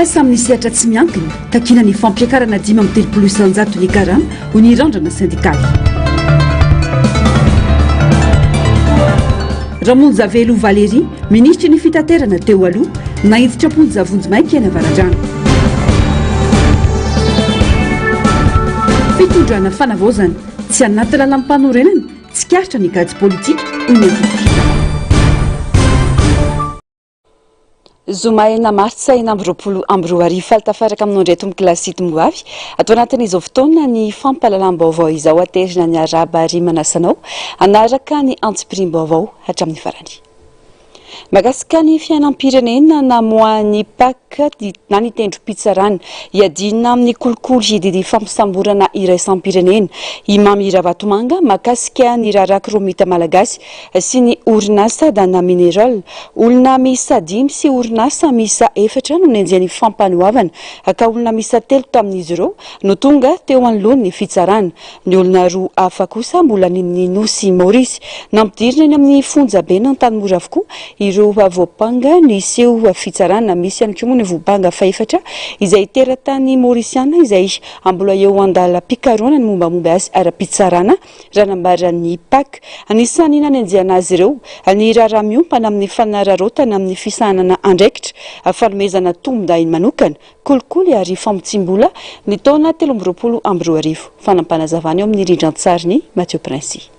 Mpiasa amin'ny sehatra tsy miankina, takiana ny fampiakarana 35% ny karama ho ny randrana sendikaly. Ramonjavelo Valérie, minisitry ny fitaterana teo aloha, naiditra am-ponja vonjimaika eny Avaradrano. Fitondrana fanavaozana, tsy anaty lalam-panorenana, tsikaritra ny kajy politika, hoy ny antoko Fikambanana. Zoma enina martsa 2026 Faly tafaraka aminao indray tompoko lahy sy tompoko vavy. Ato anatin'izao fotoana ny fampahalalam-baovao izao aterina ny arahaba ary manasa anao hanaraka ny antsipiriam-baovao hatramin'ny farany. Mahakasika ny fiainam-pirenena namoahan'ny Pac na ny tendrom-pitsarana hiadiana amin'ny kolikoly didy fampisamborana iraisam-pirenena i Mamy Ravatomanga mahakasika ny raharaha Kraomita Malagasy sy ny orinasa Dana Mineral. Olona miisa dimy sy orinasa miisa efatra no nenjehin'ny fampanoavana ka olona miisa telo tamin'izy ireo no tonga teo anoloan'ny fitsarana. Ny olona roa hafa kosa mbola any amin'ny nosy Maorisy. Nampidirina eny amin'ny fonjaben'Antanimora avokoa ireo voampanga niseho fitsarana. Misy ihany koa moa ny voampanga fahefatra izay teratany maorisiana izay mbola eo an-dalam-pikarohana ny mombamomba azy ara-pitsarana. raha nambaran'ny Pac. Anisan'ny nanenjehana azy ireo ny raharaha miompana amin'ny fanararaotana amin'ny fisahanana andraikitra, fanomezana tombondahiny manokana, kolikoly ary famotsiam-bola ny taona 2023. Fanampanazavan'ny eo amin'ny rindran-tsarin'i Mathieu Princi.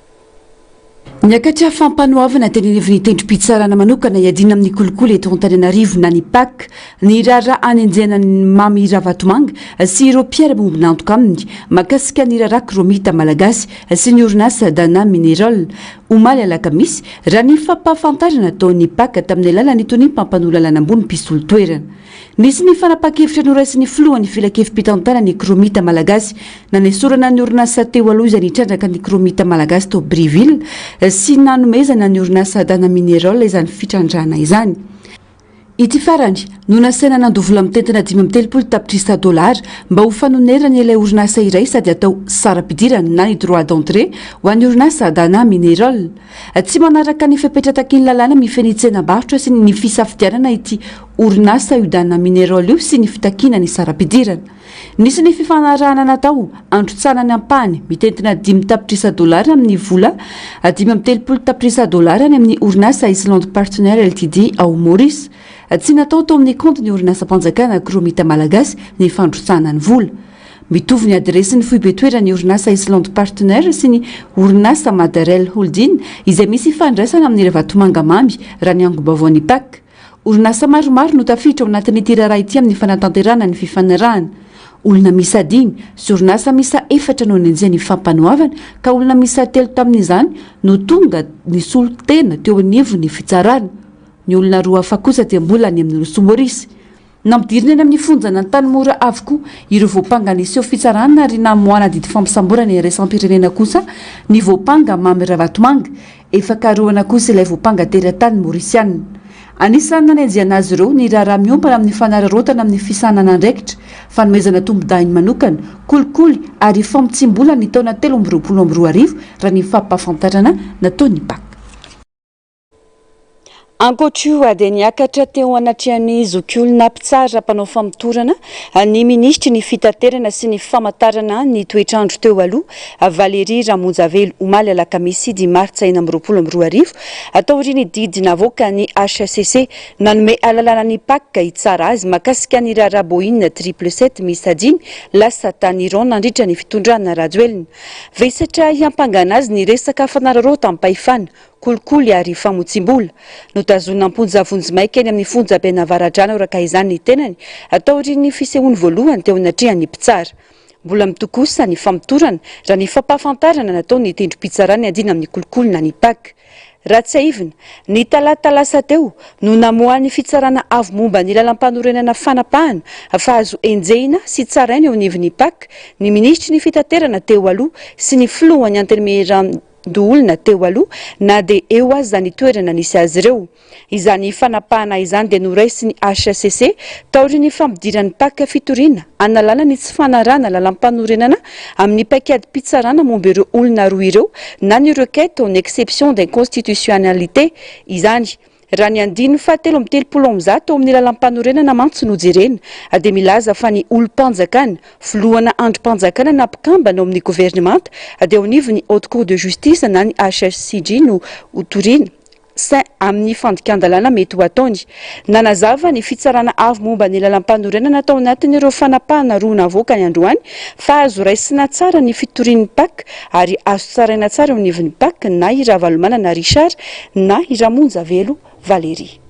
Niakatra fampanoavana teny anivon'ny tendrom-pitsarana manokana hiadiana amin'ny kolikoly eto Antananarivo na ny Pac Ny raharaha anenjehana an'i Mamy Ravatomanga sy ireo mpiara-miombon'antoka aminy mahakasika ny raharaha Kraomita Malagasy sy ny orinasa Dana Mineral, omaly alakamisy, raha ny fampahafantarana nataon'ny Pac tamin'ny alalan'ny tonia mpampanoa lalàna ambony mpisolo toerana. Nisy ny fanapahan-kevitra noraisin'ny filohan'ny filankevi-pitantanana ny Kraomita Malagasy nanesorana ny orinasa teo aloha izay nitrandraka ny Kraomita Malagasy tao Brieville sy nanomezana ny orinasa Dana Mineral izany fitrandrahana izany. Ity farany no nasaina nandoa vola mitentina 35 tapitrisa dolara mba ho fanonerana ilay orinasa iray sady atao saram-pidirana na ny droit d'entrée ho an'ny orinasa Dana Mineral. Tsy manaraka ny fepetra takian'ny lalàna mifehy ny tsenam-barotra sy ny fisafidianana ity orinasa io Dana Mineral io sy ny fitakiana ny saram-pidirana. Nisy ny fifanarahana natao handrotsahana ny ampahany mitentina dimy tapitrisa dolara amin'ny vola 35 tapitrisa dolara any amin'ny orinasa Island Partner Ltd ao Maurice. Tsy natao tao amin'ny kaontin'ny orinasam-panjakana Kraomita Malagasy ny fandrotsahana ny vola. Mitovy ny adiresin'ny foibe toeran'ny orinasa Island Partner sy ny orinasa Madarel Holding izay misy ifandraisana amin'ny Ravatomanga Mamy raha ny angom-baovaon'ny Pac. Orinasa maromaro no tafiditra ao anatin'ity raharaha ity amin'ny fanatanterahana ny fifanarahana. Olona miisa dimy sy orinasa miisa efatra no nenjehin'ny fampanoavana ka olona miisa telo tamin'izany no tonga nisolo tena teo anivon'ny fitsarana. Ny olona roa hafa kosa dia mbola any amin'ny Nosy Maurice. Nampidirina eny amin'ny fonjan'Antanimora avokoa ireo voampanga niseho fitsarana ary namoahana didy fampisamborana iraisam-pirenena kosa ny voampanga Mamy Ravatomanga. Efa karohana kosa ilay voampanga teratany Maorisiana. Anisan'ny nanenjehana azy ireo ny raharaha miompana amin'ny fanararaotana amin'ny fisahanana andraikitra, fanomezana tombondahiny manokana, kolikoly ary famotsiam-bola ny taona 2023 raha ny fampahafantarana nataon'ny Pac. Ankoatra io dia niakatra teo anatrehan'ny zokiolona mpitsara mpanao famotorana ny minisitry ny fitaterana sy ny famantarana ny toetr'andro teo aloha, Valérie Ramonjavelo, omaly alakamisy dimy martsa 2026, taorian'ny didy navoakan'ny hcc nanome alalana ny Pac hitsara azy mahakasika ny raharaha Boeing triple sept miisa dimy lasa tany Iran nandritra ny fitondrana Rajoelina. Vesatra hiampangana azy ny resaka fanararaotam-pahefana kolikoly ary famotsiam-bola. Notazonina am-ponja vonjimaika eny amin'ny fonjaben'Avaradrano araka izany ny tenany, taorian'ny fisehoany voalohany teo anatrehan'ny mpitsara. Mbola mitohy kosa ny famotorana, raha ny fampahafantarana nataon'ny tendrom-pitsarana iadiana amin'ny kolikoly na ny Pac. Raha tsiahivina, ny talata lasa teo no namoahan'ny Fitsarana Avo momba ny Lalampanorenana fanapahana fa azo enjehina sy tsaraina eo anivon'ny Pac ny minisitry ny Fitaterana teo aloha sy ny filohan'ny Antenimieran doholona teo aloha na dia eo aza ny toerana nisy azy ireo. Izany fanapahana izany dia noraisin'ny hcc taorian'ny fampidiran'ny Pac fitoriana hanalana ny tsy fanarahana lalampanorenana amin'ny paikadim-pitsarana momba ireo olona roa ireo na ny requête en exception d'inconstitutionnalité izany. Raha ny andininy faha 133 ao amin'ny lalàmpanorenana mantsy no jerena dia milaza fa ny olom-panjakana, filohana andrim-panjakana na mpikambana ao amin'ny governemanta dia eo anivon'ny Haute Cour de Justice na ny HCJ no hotorina amin'ny fandikan-dalàna mety ho ataony. Nanazava ny Fitsarana Avo momba ny Lalàmpanorenana tao anatin'ireo fanapahana roa navoakany androany fa azo raisina tsara ny fitorian'ny Pac ary azo tsaraina tsara eo anivon'ny Pac na i Ravalomanana Richard na i Ramonjavelo Valérie.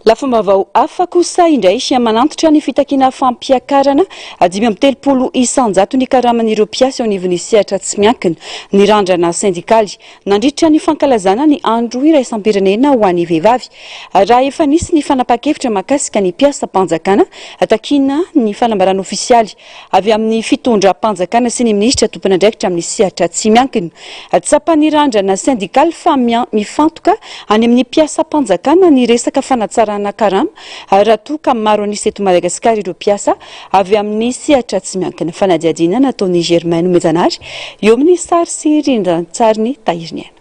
Lafim-baovao hafa kosa indray, manantitra ny fitakiana fampiakarana 35% ny karaman'ireo mpiasa eo anivon'ny sehatra tsy miankina ny randrana sendikaly nandritra ny fankalazana ny andro iraisam-pirenena ho an'ny vehivavy. Raha efa nisy ny fanapahan-kevitra mahakasika ny mpiasam-panjakana, takiana ny fanambarana ofisialy avy amin'ny fitondram-panjakana sy ny minisitra tompon'andraikitra amin'ny sehatra tsy miankina. Tsapan'ny randrana sendikaly fa mifantoka any amin'ny mpiasam-panjakana ny resaka fanatsarana karama raha toa ka maro an'isa eto Madagasikara ireo mpiasa avy amin'ny sehatra tsy miankina. Fanadihadiana nataon'i Germain Nomejanahary eo amin'ny sary sy rindran-tsarin'i Tahiriniaina.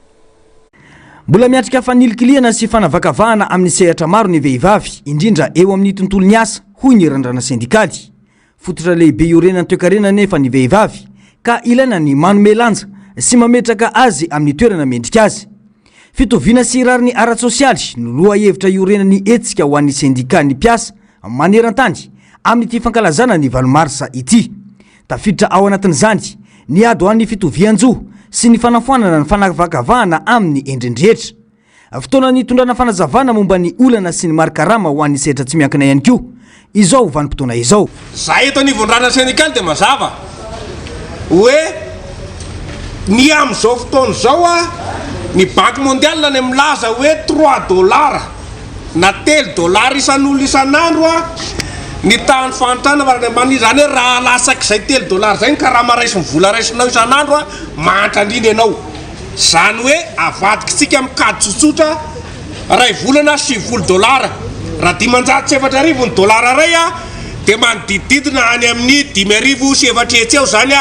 Mbola miatrika fanilikilihana sy fanavakavahana amin'ny sehatra maro ny vehivavy, indrindra eo amin'ny tontolon'ny asa, hoy ny randrana sendikaly. Fototra lehibe iorenan'ny toekarena anefa ny vehivavy ka ilaina ny manome lanja sy mametraka azy amin'ny toerana mendrika azy. Fitoviana sy rariny ara-tsosialy no lohahevitra iorenan'ny hetsika ho an'ny sendikàn'ny mpiasa maneran-tany amin'ity fankalazana ny valo marsa ity. Tafiditra ao anatin'izany ny ady ho an'ny fitovian-jo sy ny fanafoanana ny fanavakavahana amin'ny endriny rehetra. Fotoana nitondrana fanazavana momba ny olana sy ny mari-karama ho an'ny sehatra tsy miankina ihany koa izao vanim-potoana izao. Izahay eto anivon'ny rariny sendikaly dia mazava hoe ny amin'izao fotoana izao ny banque mondiale no milaza hoe trois dollars na telo dollars isan'olona isan'andro ny tahan'ny fahantrana farany ambany, izany hoe raha latsak'izay telo dollars izay ny karama raisin'ny vola raisinao isan'andro mahantra indrindra ianao. Izany hoe avadikitsika amin'ny kajy tsotsotra, iray volana 90 dolara. Raha 4500 ny dolara iray dia manodidididina any amin'ny 5400 eo izany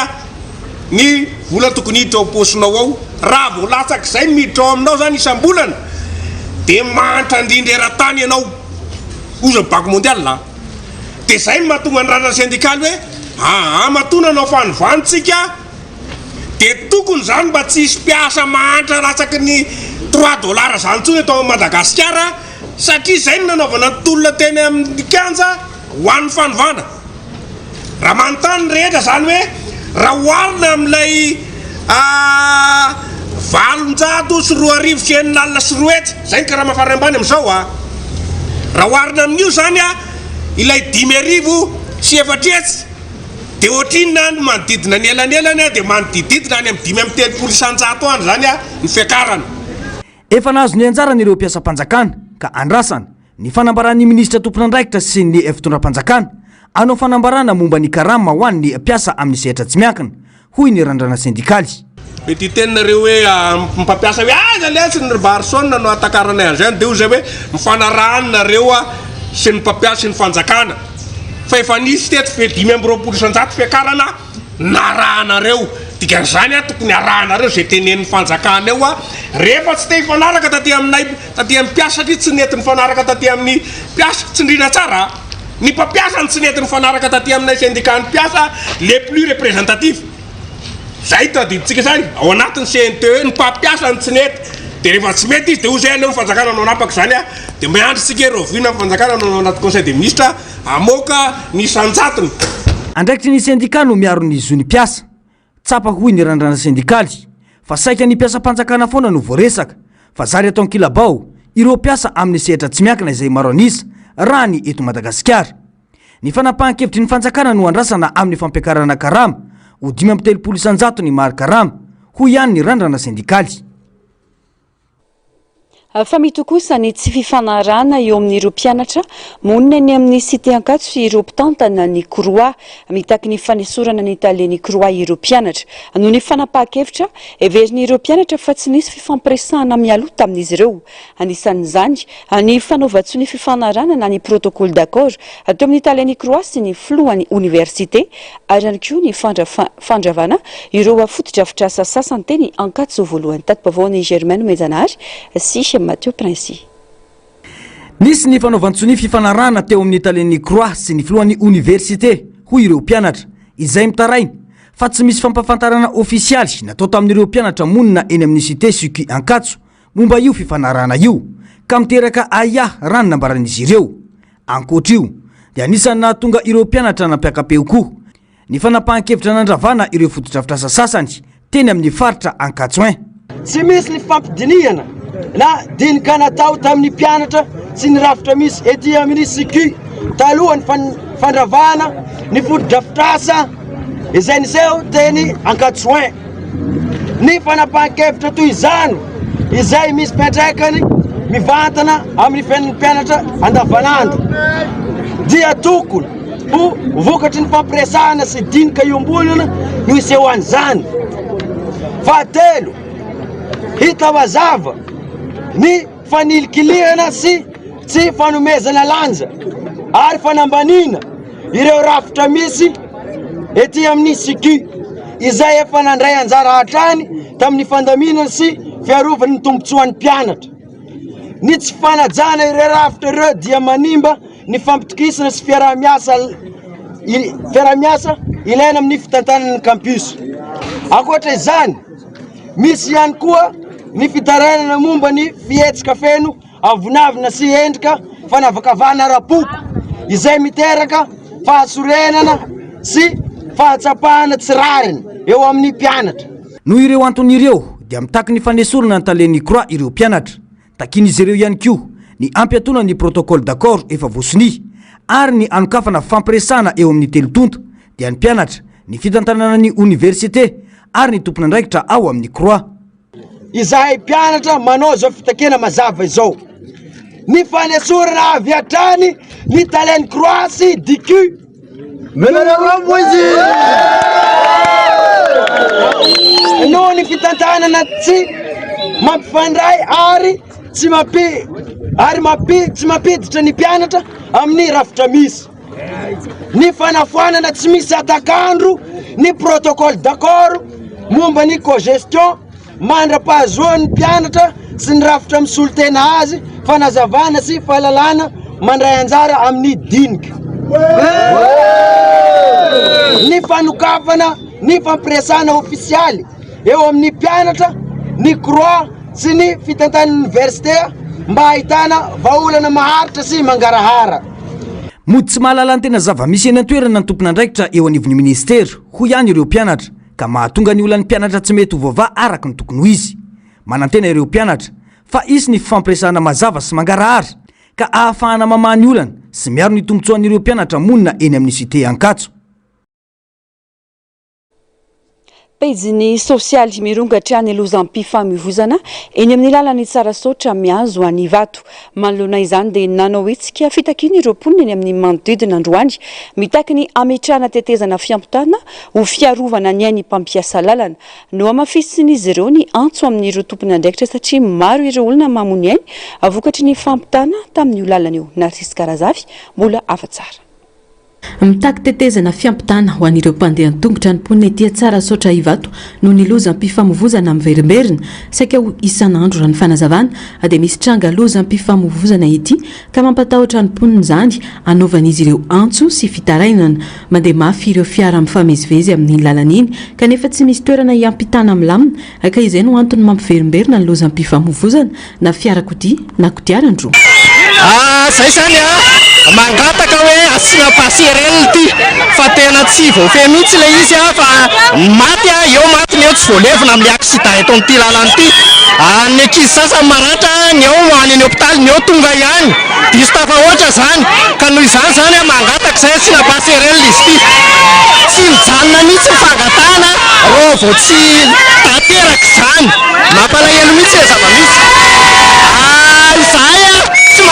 ny vola tokony hiditra ao am-paosinao ao. Raha vao latsak'izay ny miditra ao aminao izany isam-bolana dia mahantra indrindra eran-tany ianao, hoy ny Banque Mondiale. Dia izay no mahatonga ny rariny sendikaly hoe aa matoa nanao fanovana isika, Dia tokony izany mba tsy hisy mpiasa mahantra latsaky ny trois dollars izany intsony eto Madagasikara satria izay no nanaovana ny tolona teny amin'ny kianja ho an'ny fanovana. Raha manontany ny rehetra izany hoe raha oharina amin'ilay 2200 izay ny karama farany ambany amin'izao a, raha oharina amin'io izany ilay 5400, Dia ohatrinona ny manodidina ny elanelany dia manodididina any amin'ny 35% any izany ny fiakarana. Efa nahazo ny anjarany ireo mpiasam-panjakana ka andrasana ny fanambaran'ny minisitra tompon'andraikitra sy ny fitondram-panjakana hanao fanambarana momba ny karama ho an'ny mpiasa amin'ny sehatra tsy miankina, hoy ny randrana sendikaly. Mety hiteny nareo hoe mpampiasa hoe aiza letsy ny ry Barson no ahatakaranay an'izany dia hoy zay hoe mifanaraha any nareo sy ny mpampiasa sy ny fanjakana fa efa nisy teto fe 25% fiakarana narahanareo dikan'izany a tokony arahanareo zay tenenin'ny fanjakana eo a rehefa tsy te hifanaraka taty aminay taty amin'ny mpiasa satria tsy nety nifanaraka taty amin'ny mpiasa tsindrina tsara ny mpampiasa no tsy nety nifanaraka taty aminay syndicat ny mpiasa les plus représentatifs Zay tadidintsika zany ao anatin'ny CNTE ny mpampiasa no tsy nety de rehefa tsy mety izy de hoy zay aleo ny fanjakana no hanapaka izany a de miandry tsika hoe rahoviana ny fanjakana no hanao anaty conseil des ministres hamoaka ny isan-jatony. Andraikitry ny sendika no miaro ny zon'ny mpiasa. Tsapa hoy ny randrana sendikaly fa saika ny mpiasam-panjakana foana no voaresaka fa zary atao an-kilabao ireo mpiasa amin'ny sehatra tsy miankina izay maro an'isa raha ny eto Madagasikara. Ny fanapahan-kevitry ny fanjakana no andrasana amin'ny fampiakarana karama ho 35% ny mari-karama, hoy ihany ny randrana sendikaly. Fa mitohy kosa ny tsy fifanarahana eo amin'ireo mpianatra monina eny amin'ny Cité Ankatso sy ireo mpitantana ny Croix. Mitaky ny fanesorana ny talen'ny Croix ireo mpianatra. Noho ny fanapahan-kevitra, heverin'ireo mpianatra fa tsy nisy fifampiresahana mialoha tamin'izy ireo. Anisan'izany ny fanaovan-tsonia fifanarahana na ny protocole d'accord teo amin'ny talen'ny Croix sy ny filohan'ny oniversite ary ihany koa ny fandravana ireo fotodrafitrasa sasany teny Ankatso voalohany. Tati-baovaon'i Germain Nomenjanahary sy Mathieu Princy. Nisy ny fanaovan-tsonia fifanarahana teo amin'ny talen'ny Croix sy ny filohan'ny oniversite, hoy ireo mpianatra, izay mitaraina fa tsy misy fampahafantarana ofisialy natao tamin'ireo mpianatra monina eny amin'ny Cité Sucui Ankatso momba io fifanarahana io, ka miteraka ahiahy raha ny nambaran'izy ireo. Ankoatra io, dia anisan'ny nahatonga ireo mpianatra nampiaka-peo koa ny fanapahan-kevitra nandravana ireo fotodrafitrasa sasany teny amin'ny faritra Ankatso I. Tsy misy ny fifampidinihana na dinika natao tamin'ny mpianatra sy ny rafitra misy ety amin'ny SICU talohan'ny fandravana ny fotodrafitrasa izay niseho teny Ankatso I. Ny fanapahan-kevitra toy izany izay misy fiantraikany mivantana amin'ny fiainan'ny mpianatra andavanandro dia tokony ho vokatry ny fampiresahana sy dinika iombonana no isehoan'izany. Fahatelo, hita mazava ny fanilikilihana sy tsy fanomezana lanja ary fanambaniana ireo rafitra misy ety amin'ny SICU izay efa nandray anjara hatrany tamin'ny fandaminana sy fiarovana ny tombontsoan'ny mpianatra. Ny tsy fanajana ireo rafitra ireo dia manimba ny fampitokisana sy fiaraha-miasa fiaraha-miasa ilaina amin'ny fitantanana ny campus. Ankoatra izany, misy ihany koa ny fitarainana momba ny fihetsika feno avonavona sy endrika fanavakavahana ara-poko izay miteraka fahasorenana sy fahatsapana tsy rariny eo amin'ny mpianatra. Noho ireo antony ireo dia mitaky ny fanesorana ny talen'ny Croix ireo mpianatra. Takian'izy ireo ihany koa ny hampiatoana ny protocole d'accord efa voasonia ary ny hanokafana fifampiresahana eo amin'ny telo tonta dia ny mpianatra, ny fitantanana ny oniversite ary ny tompon'andraikitra ao amin'ny Croix. Izahay mpianatra manao izao fitakiana mazava izao, ny fanesorana avy hatrany ny talen'ny Croix sy DQ noho ny fitantanana tsy mampifandray ary tsy mampi ary mampi tsy mampiditra ny mpianatra amin'ny rafitra misy. Ny fanafoanana tsy misy hatak'andro ny protocole d'accord momba ny cogestion mandra-pahazoan'ny mpianatra sy ny rafitra misolo tena azy fanazavana sy fahalalana mandray anjara amin'ny dinika. Ny fanokafana ny fampiresahana ofisialy eo amin'ny mpianatra, ny croix sy ny fitantan'ny oniversite mba hahitana vahaolana maharitra sy mangarahara. Mody tsy mahalala ny tena zava-misy eny an-toerana ny tompon'andraikitra eo anivon'ny minisitera, hoy ihany ireo mpianatra, ka mahatonga ny olan'ny mpianatra tsy mety ho voavaha araka ny tokony ho izy. Manantena ireo mpianatra fa hisy ny fifampiresahana mazava sy mangarahara ka ahafahana mamaha ny olana sy miaro ny tombontsoan'ireo mpianatra monina eny amin'ny Cité Ankatso. Pejin'ny sosialy mirongatra ny lozam-pifamoivozana eny amin'ny lalan'i Tsarasaotra mihazo an'Ivato. Manoloana izany dia nanao hetsika fitakiana ireo mponina eny amin'ny manodidina androany. Mitaky ny hametrahana tetezana fiampitana ho fiarovana ny ain'ny mpampiasa lalana. Nohamafisin'izy ireo ny antso amin'ireo tompon'andraikitra satria maro ireo olona mamoy ny ainy vokatry ny fampitana tamin'io lalana io. Narcisque Razafy, mbola afa-tsara. Mitaky tetezana fiampitana ho an'ireo mpandeha an-tongotra ny mponina ety Tsarasaotra Ivato noho ny lozam-pifamoivozana miverimberina. Saika ho isan'andro raha ny fanazavana dia misy tranga lozam-pifamoivozana ety ka mampatahotra ny mponina izany anaovan'izy ireo antso sy fitarainana. Mandeha mafy ireo fiara mifamezivezy amin'iny lalana iny kanefa tsy misy toerana hiampitana milamina ka izay no antony mampiverimberina ny lozam-pifamoivozana na fiarakodia na kodiaran-droa. Ah zay zany a mangataka hoe asiana passerelle ity fa tena tsy voafehy mihitsy ilay izy a fa ny maty a eo maty ny eo tsy voalevina amin'ilay accident eto amin'ity lalana ity ah ny ankizy sasany maratra ny ao any any hopitaly ny eo tonga ihany diso tafahoatra zany ka noho izany zany a mangataka izay asiana passerelle izy ity tsy mijanona mihitsy ny fangatahana raha vao tsy tanteraka izany. Mampalahelo mihitsy ilay zava-misy.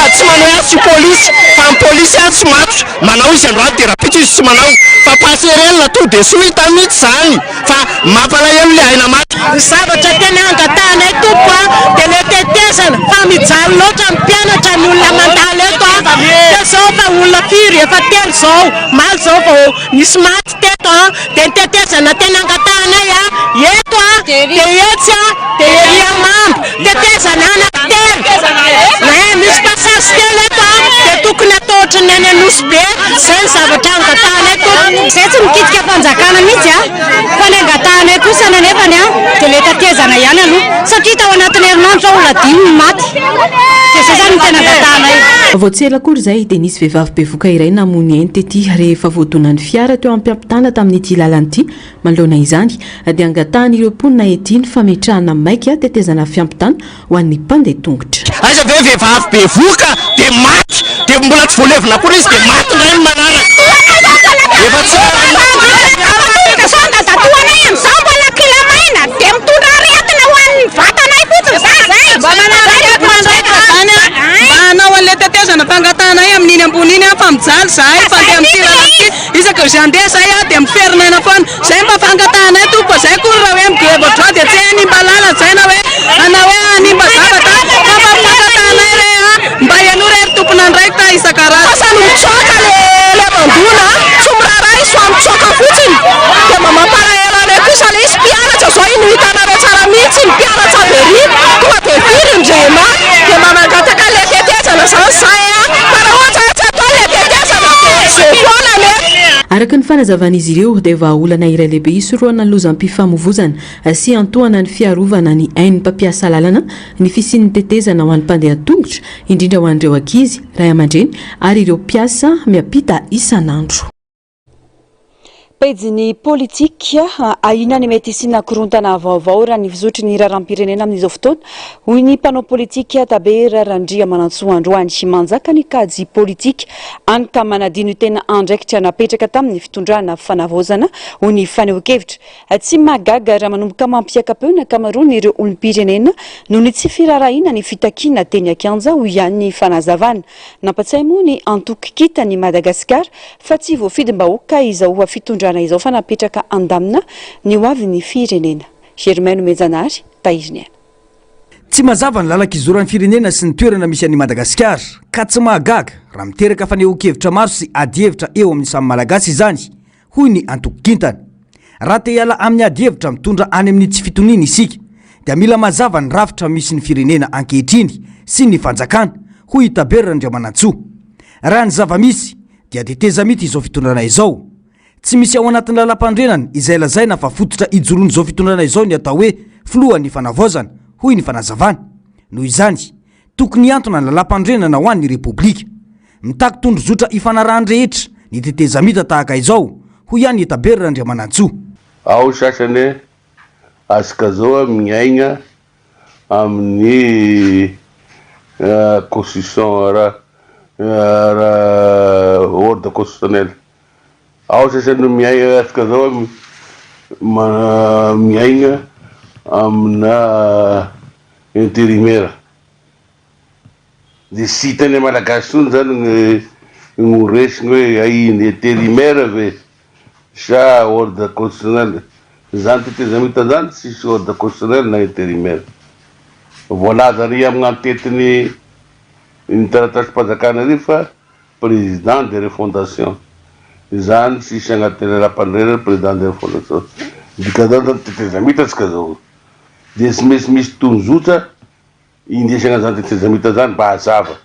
Fa tsy manao hoe asio polisy fa ny polisy ary tsy matotra, manao izy androany dia rahampitso izy tsy manao fa passerelle tout de suite mihitsy zany fa mampalahelo le aina maty. Ny zavatra tena angatahanay tompoko a dia le tetezana fa mijaly loatra ny mpianatra ny olona mandalo eto a, teo zao fa olona firy efa telo zao omaly zao vao nisy maty teto a, dia ny tetezana tena angatahanay a eto a dia etsy a dia ery Amamba, tetezana anaky telo eh misy passage telo eto a dia tokony atao ohatran'ny any Anosy be, zay ny zavatra angatahanay tompoko. Zay tsy mikitika fanjakana mihitsy a, fa ny angatahanay kosa anefany a dia le tatezana ihany aloha satria tao anatin'ny herinandro zao olona dimy no maty dia zay zany no tena angatahanay. Vao tsy ela akory izay dia nisy vehivavy bevoka iray namoy ny ainy tety rehefa voadonan'ny fiara teo am-piampitana tamin'ity lalana ity. Manoloana izany dia angatahan'ireo mponina ety ny fametrahana maika tetezana fiampitana ho an'ny mpandeha tongotra. Aiza ve vehivavy bevohoka dia maty dia mbola tsy voalevina akory izy dia maty indray ny manaraka. Efa tsy Mba hanao an'ilay tetezana fangatahanay amin'iny ambony iny fa mijaly izahay fa andeha amin'ity lalana ity. Isaky izay andeha izahay dia miferinaina foana. Izay mba fangatahanay tompoko, izay akory raha hoe mi-grevy ohatr'izao dia tsy hoe hanimba lalana izay na hoe na hoe hanimba zavatra fa mba fangatahanay re a, mba henoy re ry tompon'andraikitra isan-karazany. Sasany mitsoaka le le mandona tsy miraharaha izy fa mitsoaka fotsiny dia mba mampalahelo anay kosa le izy mpianatra zao iny hitanareo tsara mihitsy ny mpianatra avy ery tonga dia firy ny rema dia mba mangataka le tetezana zany zahay a fa raha ohatra hoe tsy atao le tetezana dia zay foana ny eto. Araka ny fanazavan'izy ireo dia vahaolana iray lehibe hisorohana ny lozam-pifamoivozana sy hiantohana ny fiarovana ny ain'ny mpampiasa lalana ny fisian'ny tetezana ho an'ny mpandeha an-tongotra, indrindra ho an'ireo ankizy, ray aman-dreny ary ireo mpiasa miampita isan'andro. Pejin'ny politika, ahiana ny mety hisiana korontana vaovao raha ny fizotry ny raharaham-pirenena amin'izao fotoana, hoy ny mpanao politika Tabera Randriamanantsoa androany. Manjaka ny kajy politika, hany ka manadino tena andraikitra napetraka tamin'ny fitondrana fanavaozana, hoy ny fanehoan-kevitra. Tsy mahagaga raha manomboka mampiaka-peo ny ankamaroan'ireo olom-pirenena noho ny tsy firaharahiana ny fitakiana teny an-kianja, hoy ihany ny fanazavana. Nampatsiahy moa ny antoko Kintan'i Madagasikara fa tsy voafidim-bahoaka izao fitondrana izao fa napetraka handamina ny hoavin'ny firenena. Germain Nomenjanahary, Tahiry ny aina. Tsy mazava ny lalan-kizoran'ny firenena sy ny toerana misy an'i Madagasikara, ka tsy mahagaga raha miteraka fanehoan-kevitra maro sy adihevitra eo amin'ny samy Malagasy izany, hoy ny antoko Kintana. Raha te hiala amin'ny adihevitra mitondra any amin'ny tsy fitoniana isika, dia mila mazava ny rafitra misy ny firenena ankehitriny sy ny fanjakana, hoy i Tabera Randriamanantsoa. Raha ny zava-misy, dia tetezamita izao fitondrana izao. Tsy misy ao anatin'ny lalàmpanorenana izay lazaina fa fototra ijoroan'izao fitondrana izao ny atao hoe filohan'ny fanavaozana, hoy ny fanazavana. Noho izany, Tokony hihantona ny lalàmpanorenana ho an'ny Repoblika. Mitaky tondrozotra ifanarahan'ny rehetra ny tetezamita tahaka izao, hoy ihany i Tabera Randriamanantsoa. Ao sasany azka zao miaigna amin'ny constitution raha raha ordre constitutionnel, ao sasany miaigna azka zao miaigna amina Intérimaire. Dia tsy hitan'ny Malagasy intsony zany ny ny ho resiny hoe hay ny intérimaire ve sa ordre constitutionnel. Zany tetezamita zany tsisy ordre constitutionnel na intérimaire. Voalaza ary amin'ny antetiny ny taratasim-panjakana ary fa président de refondation. Izany tsisy agnatin'ny lalàmpanorenana président de refondation. Dikan'izany zany tetezamita tsika zao. Dia tsy maintsy misy tondrozotra indesana an'izany tetezamita izany mba hazava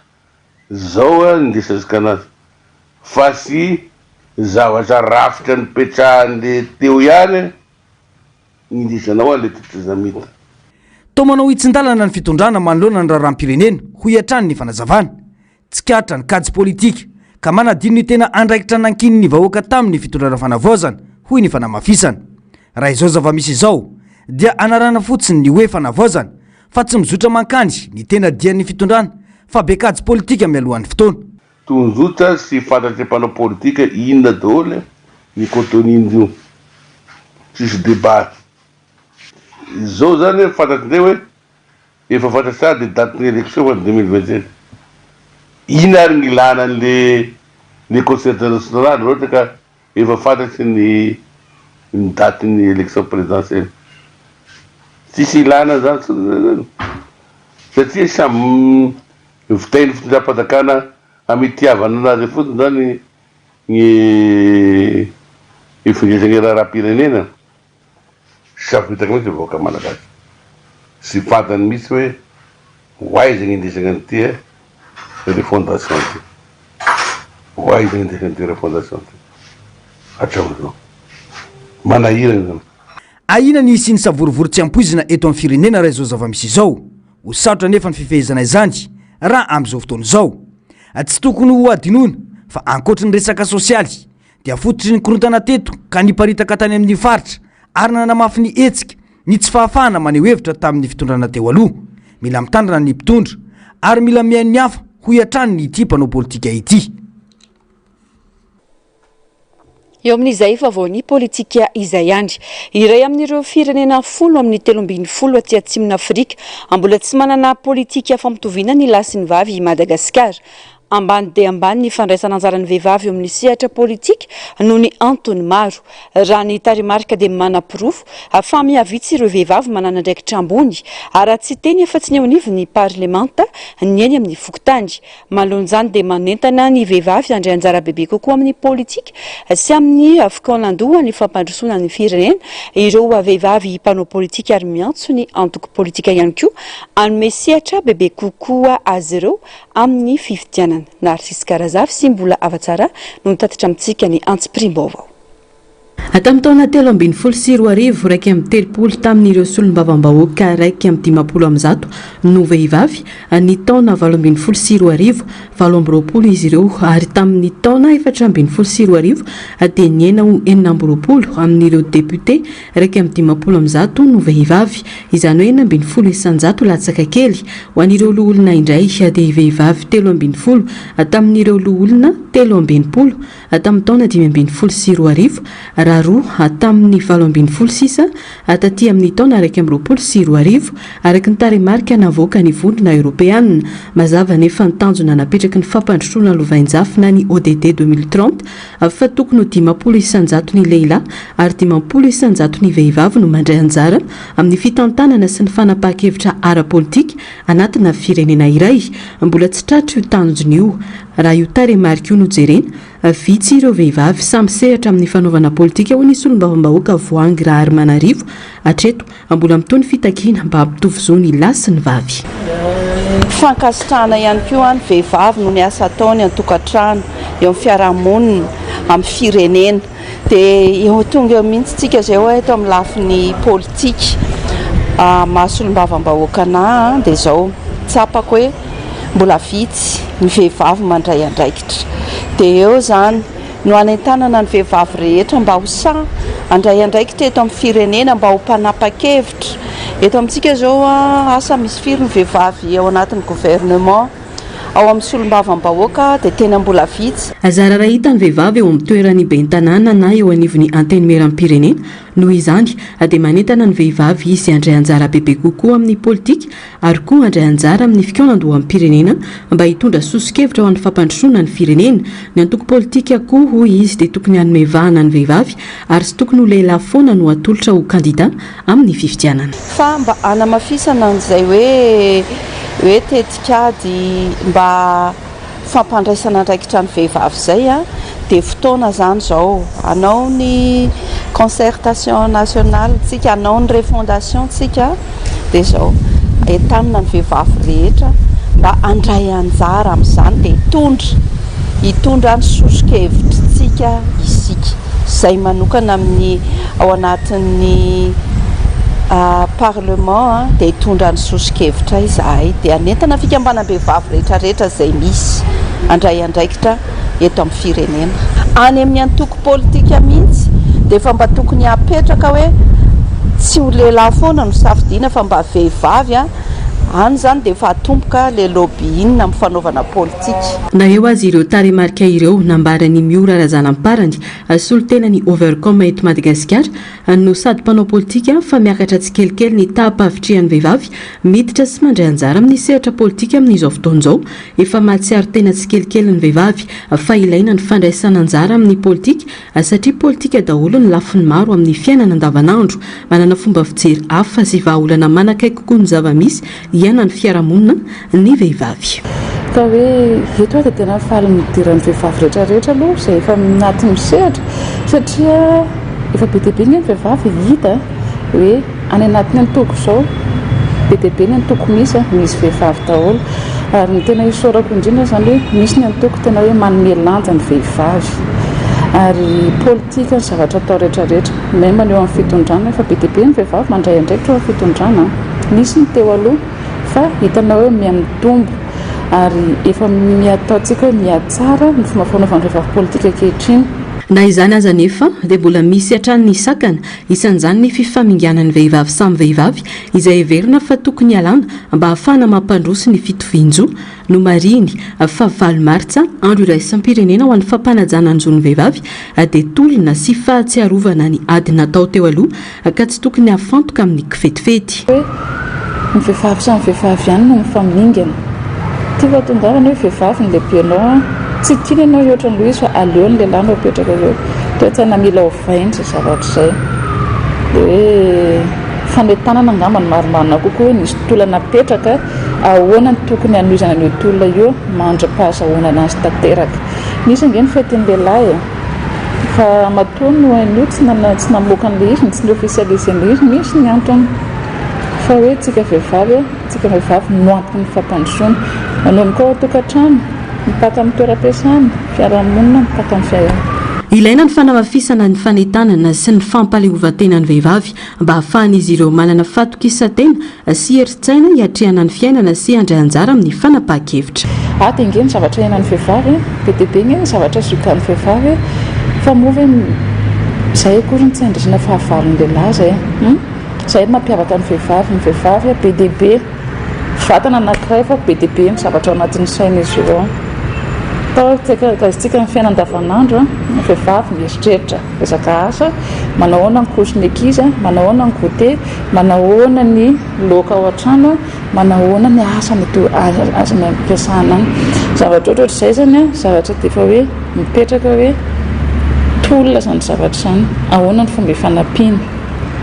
zao a indesantsika anazy fa tsy zavatra rafitra nipetrahan'le teo ihany indesanao an'le tetezamita. Toa manao hitsin-dalana ny fitondrana manoloana ny raharaham-pirenena, hoy hatrany ny fanazavana. Tsikaritra ny kajy politika ka manadino ny tena andraikitra nankinin'ny vahoaka taminy ny fitondrana fanavaozana, hoy ny fanamafisana. Raha izao zava-misy izao dia anarana fotsiny ny hoe fanavaozana fa tsy mizotra mankany ny tena dian'ny fitondrana fa be kajy politika mialohan'ny fotoana. Tondrozotra sy fantatry mpanao politika inona daholo ny contenu-n'io. Tsisy débat. Izao zany fantatry ndray hoe Efa fantatra sahady ny datin'ny élection fa 2027. Inona ary ny ilana an'le le concertation nationale raha ohatra ka efa fantatry ny ny datin'ny élection présidentielle? Tsisy ilana an'izany intsony zany zany satria samy vitain'ny fitondram-panjakana amitiavana anazy fotsiny zany ny ifongesana ny raharaham-pirenena. Tsy afitaka mihitsy ny vahoaka malagasy. Tsy fantany mihitsy hoe ho aiza ny indesana an'ity refondation ity. Ho aiza ny indesana an'ity refondation ity hatramin'izao. Manahirana izany. Ahiana ny hisian'ny savorovoro tsy ampoizina eto amin'ny firenena raha izao zava-misy izao. Ho sarotra anefa ny fifehezana izany raha amin'izao fotoana izao. Tsy tokony hohadinoina fa ankoatry ny resaka sosialy dia fototry ny korontana teto ka niparitaka tany amin'ny faritra ary nanamafy ny hetsika ny tsy fahafahana maneho hevitra tamin'ny fitondrana teo aloha. Mila mitandrina ny mpitondra ary mila mihaino ny hafa, hoy hatrany ity mpanao politika ity. Eo amin'izay vaovaon'ny politika izay ihany. Iray amin'ireo firenena folo amin'ny 13 aty atsimon'Afrika mbola tsy manana politika fampitoviana ny lahy sy ny vavy i Madagasikara. Ambany dia ambany ny fandraisana anjaran'ny vehivavy eo amin'ny sehatra politika noho ny antony maro. Raha ny tarehimarika dia manaporofo fa mihavitsy ireo vehivavy manana andraikitra ambony ara-tsy teny afa-tsy ny eo anivon'ny parlemanta ny eny amin'ny fokontany. Manoloana izany dia manentana ny vehivavy handray anjara bebe kokoa amin'ny politika sy amin'ny fikaonandoha ny fampandrosoana ny firenena ireo vehivavy mpanao politika ary miantso ny antoko politika ihany koa hanome sehatra bebe kokoa azy ireo amin'ny fifidianana. Narcisque Razafy sy Mbola Havatsara no nitatitra amintsika ny antsipiriam-baovao. Tamin'ny taona 2013, 31 tamin'ireo solombavambahoaka 151 no vehivavy, ny taona 2018, 28 izy ireo, ary tamin'ny taona 2014 dia nihena ho 26 amin'ireo depiote 151 no vehivavy, izany hoe 16% latsaka kely. Ho an'ireo loholona indray dia vehivavy 13 tamin'ireo loholona 63 tamin'ny taona 2015, raha roa tamin'ny 18 sisa taty amin'ny taona 2021, araka ny tarehimarika navoakan'ny Vondrona Eoropeana. Mazava anefa ny tanjona napetraky ny fampandrosoana lovainjafy na ny ODD 2030, fa tokony ho 50 isan-jato ny lehilahy ary 50 isan-jato ny vehivavy no mandray anjara amin'ny fitantanana sy ny fanapahan-kevitra ara-politika anatina firenena iray. Mbola tsy tratra io tanjona io. Raha io tarehimarika io no jerena, vitsy ireo vehivavy samy sehatra amin'ny fanaovana politika, hoy ny solombavambahoaka Voahangy Raharimanarivo hatreto. Mbola mitohy ny fitakiana mba hampitovy zo ny lahy sy ny vavy. Fankasitrahana ihany koa ny vehivavy noho ny asa ataony an-tokantrano, eo amin'ny fiarahamonina, amin'ny firenena. Dia eo tonga eo mihitsy tsika izay hoe eto amin'ny lafiny politika. Maha solombavambahoaka anà dia izao, tsapako hoe mbola vitsy ny vehivavy mandray andraikitra. Dia eo izany no hanentanana ny vehivavy rehetra mba ho sahy handray andraikitra eto amin'ny firenena, mba ho mpanapa-kevitra. Eto amintsika izao, asa misy firy ny vehivavy ao anatin'ny gouvernement, ao amin'ny solombavambahoaka dia tena mbola vitsy. Zara raha hita ny vehivavy eo amin'ny toeran'ny ben'ny tanàna na eo anivon'ny antenimierampirenena. Noho izany, dia manentana ny vehivavy izy handray anjara bebe kokoa amin'ny politika ary koa handray anjara amin'ny fikaonandoham-pirenena mba hitondra soso-kevitra ho an'ny fampandrosoana ny firenena. Ny antoko politika koa, hoy izy, dia tokony hanome vahana ny vehivavy ary tsy tokony ho lehilahy foana no atolotra ho kandida amin'ny fifidianana. Fa mba hanamafisana an'izay hoe hoe tetikady mba fampandraisana andraikitra ny vehivavy izay dia fotoana izany izao hanao ny concertation nationale tsika, hanao ny refondation tsika dia izao entanina ny vehivavy rehetra mba handray anjara amin'izany dia hitondra hitondra ny soso-kevitritsika isika. Izay manokana amin'ny ao anatin'ny parlement dia hitondra ny soso-kevitra izahay dia hanentana fikambanam-behivavy rehetra rehetra izay misy handray andraikitra eto amin'ny firenena. Any amin'ny antoko politika mihitsy dia efa mba tokony hapetraka hoe tsy ho lehilahy foana no safidiana fa mba vehivavy. Any izany dia efa atomboka ilay lobbying amin'ny fanaovana politika. Na eo aza ireo tarehimarika ireo, nambaran'i Miora Razanamparany, solontenan'ny Overcom eto Madagasikara, no sady mpanao politika fa miakatra tsikelikely ny taham-pahavitrihan'ny vehivavy miditra sy mandray anjara amin'ny sehatra politika amin'izao fotoana izao. Efa mahatsiaro tena tsikelikely ny vehivavy fa ilaina ny fandraisana anjara amin'ny politika satria politika daholo ny lafiny maro amin'ny fiainana andavanandro. Manana fomba fijery hafa sy vahaolana manakaiky kokoa ny zava-misy iainan'ny fiarahamonina ny vehivavy. Ka hoe eto aho dia tena faly midera ny vehivavy rehetra rehetra aloha izay efa anatin'ny sehatra satria efa be dia be nge ny vehivavy hita hoe any anatin'ny antoko izao be dia be ny antoko misy misy vehivavy daholo ary ny tena isaorako indrindra izany hoe misy ny antoko tena hoe manome lanja ny vehivavy ary politika ny zavatra atao rehetra rehetra même ny eo amin'ny fitondrana efa be dia be ny vehivavy mandray andraikitra eo amin'ny fitondrana nisy ny teo aloha fa hitanao hoe miha-mitombo ary efa miha-ataontsika hoe miha-tsara ny fomba fanaovan'ny vehivavy politika ankehitriny. Na izany aza anefa dia mbola misy hatrany ny sakana, isan'izany ny fifaminganan'ny vehivavy samy vehivavy izay heverina fa tokony hialana mba hahafahana mampandroso ny fitovian-jo. Nomarihiny fa valo martsa, andro iraisam-pirenena ho an'ny fampanajana ny zon'ny vehivavy, dia tolona sy fahatsiarovana ny ady natao teo aloha ka tsy tokony hafantoka amin'ny kifetifety. Hoe ny vehivavy samy vehivavy ihany no mifamingana. Tia fahatongavana hoe vehivavy ny lehibenao an, tsy tiany ianao hihoatra an'ilay izy fa aleo ny lehilahy no apetraka eo. Toe-tsaina mila ovaina izay zavatra izay. Dia hoe fanentanana angamba no marimarina kokoa hoe nisy tolona napetraka, ahoana no tokony hanohizana an'io tolona io mandra-pahazahoana anazy tanteraka. Nisy ange ny fetin'ny lehilahy e! Fa matoa ny ONU tsy tsy namoaka an'ilay izy, tsy ni-officialiser an'ilay izy, misy ny antony. Fa hoe tsika vehivavy, tsika vehivavy no anton'ny fampandrosoana. Manomboka ao an-tokantrano, mipaka amin'ny toeram-piasana, fiarahamonina, mipaka amin'ny fiainana. Ilaina ny fanamafisana ny fanentanana sy ny fampahaleovantenan'ny vehivavy mba hahafahan'izy ireo manana fahatokisan-tena sy herin-tsaina hiatrehana ny fiainana sy handray anjara amin'ny fanapahan-kevitra. Ady ange ny zavatra iainan'ny vehivavy e! Be dia be ange ny zavatra ziogan'ny vehivavy e! Fa moa ve izay akory no tsy handrisina fahavalon'ny lehilahy izay e! Hum? Izay no mampiavaka ny vehivavy, ny vehivavy be dia be vatana anankiray fa be dia be ny zavatra ao anatin'ny sain'izy ireo. Atao raisintsika ny fiainana andavanandro, ny vehivavy mieritreritra. Resaka asa, manao ahoana ny couche ny ankizy, manao ahoana ny goûter, manao ahoana ny laoka ao an-trano, manao ahoana ny asa mety asa ampiasana any. Zavatra ohatrohatr'izay izany an, zavatra dia efa hoe mipetraka hoe tolona izany zavatra izany, ahoana ny fomba ifanampiana.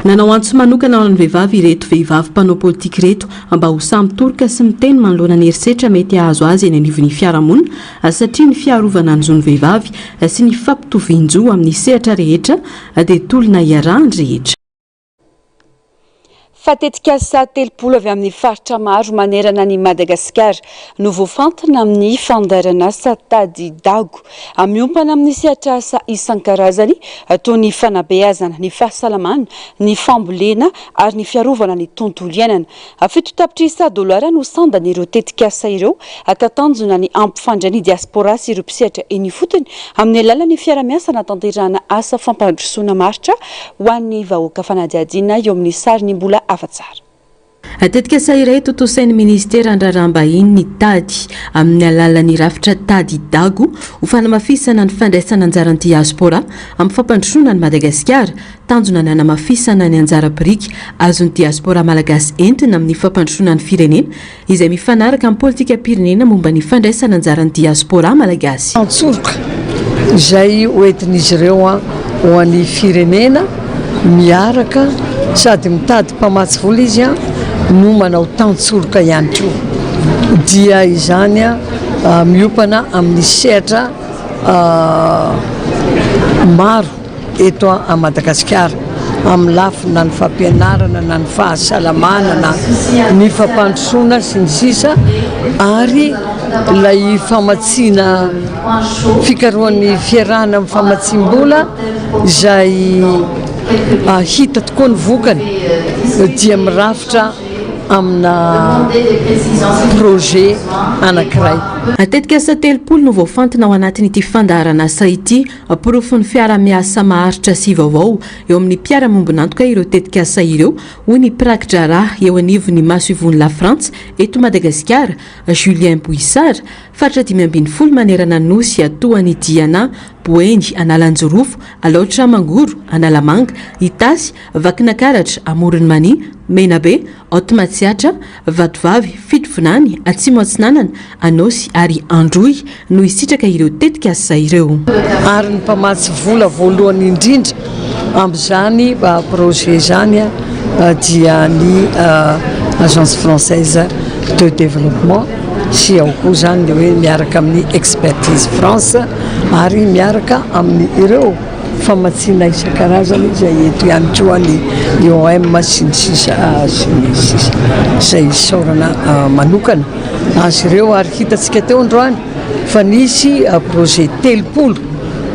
Nanao antso manokana ho an'ny vehivavy ireto vehivavy mpanao politika ireto mba ho samy mitoroka sy miteny manoloana ny herisetra mety hahazo azy eny anivon'ny fiarahamonina satria ny fiarovana ny zon'ny vehivavy sy ny fampitovian-jo amin'ny sehatra rehetra dia tolona iarahan'ny rehetra. Fa tetikasa 30 avy amin'ny faritra maro manerana an'i Madagasikara no voafantina amin'ny fandaharanasa Tady Dago. Miompana amin'ny sehatr'asa isan-karazany toy ny fanabeazana, ny fahasalamana, ny fambolena ary ny fiarovana ny tontolo iainana. Fito tapitrisa dolara no sandan'ireo tetikasa ireo ka tanjona ny hampifandray ny diaspora sy ireo mpisehatra eny ifotony amin'ny alalan'ny fiara-miasa hanatanterahana asa fampandrosoana maharitra ho an'ny vahoaka fanadihadiana eo amin'ny sarin'i Mbola Afatsara. Tetikasa iray tontosain'ny Ministeran'ny Raharaham-bahiny ny Tady amin'ny alalan'ny rafitra Tady Dago ho fanamafisana ny fandraisana anjaran'ny diaspora amin'ny fampandrosoana an'i Madagasikara Tanjona ny hanamafisana ny anjara biriky azon'ny diaspora malagasy entina amin'ny fampandrosoana ny firenena, izay mifanaraka amin'ny politikam-pirenena momba ny fandraisana anjaran'ny diaspora malagasy. Tantsoroka izay hoentin'izy ireo ho an'ny firenena miaraka sady mitady mpamatsy vola izy no manao tantsoroka ihany koa dia izany miompana amin'ny sehatra maro. eto a Madagasikara amin'ny lafiny na ny fampianarana na ny fahasalamana na ny fampandrosoana sy ny sisa ary ilay famatsiana fikarohan'ny fiarahana amin'ny famatsiam-bola izay hita tokoa ny vokany dia mirafitra. amina projet anankiray. Tetikasa 30 no voafantina ao anatin'ity fandaharanasa ity. Porofon'ny fiarahamiasa maharitra sy vaovao eo amin'ny mpiara-miombon'antoka ireo tetikasa ireo, hoy ny mpiraki-draharaha eo anivon'ny masoivohon'i Lafrantsa eto Madagasikara, Julien Bouissard. Faritra 15 manerana ny Nosy toa an'i Diana, Boeny, Analanjirofo, Alaotra Mangoro, Analamanga, Itasy, Vakinakaratra, Amoron'i Mania, Menabe, Haute Matsiatra, Vatovavy, Fitovinany, Atsimo Atsinanana, Anôsy ary Androy no hisitraka ireo tetikasa ireo. Ary ny mpamatsy vola voalohany indrindra amin'izany projet izany dia ny Agence Française de Développement sy ao koa izany ny hoe miaraka amin'ny Expertise France ary miaraka amin'ireo famatsiana isan-karazany izay eto ihany koa ny IOM sy ny sisa sy ny sisa izay isaorana manokana azy ireo ary hitantsika teo androany fa nisy projet 30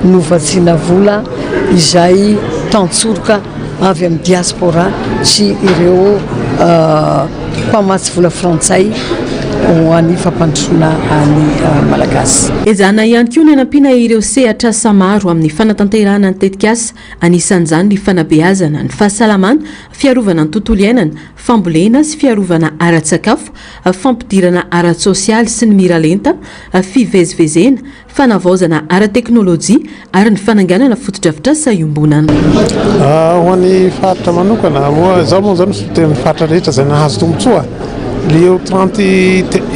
novatsiana vola izay tantsoroka avy amin'ny diaspora sy ireo mpamatsy vola frantsay ho an'ny fampandrosoana ny Malagasy. Ezahana ihany koa ny hanampiana ireo sehatr'asa maro amin'ny fanatanterahana ny tetikasa, anisan'izany ny fanabeazana, ny fahasalamana, fiarovana ny tontolo iainana, fambolena sy fiarovana ara-tsakafo, fampidirana ara-tsosialy sy ny miralenta, fivezivezena, fanavaozana ara-teknolojia ary ny fananganana fotodrafitrasa iombonana. Ho an'ny faritra manokana, moa izaho moa izany misolo-tena ny faritra rehetra izay nahazo tombontsoa, ireo trente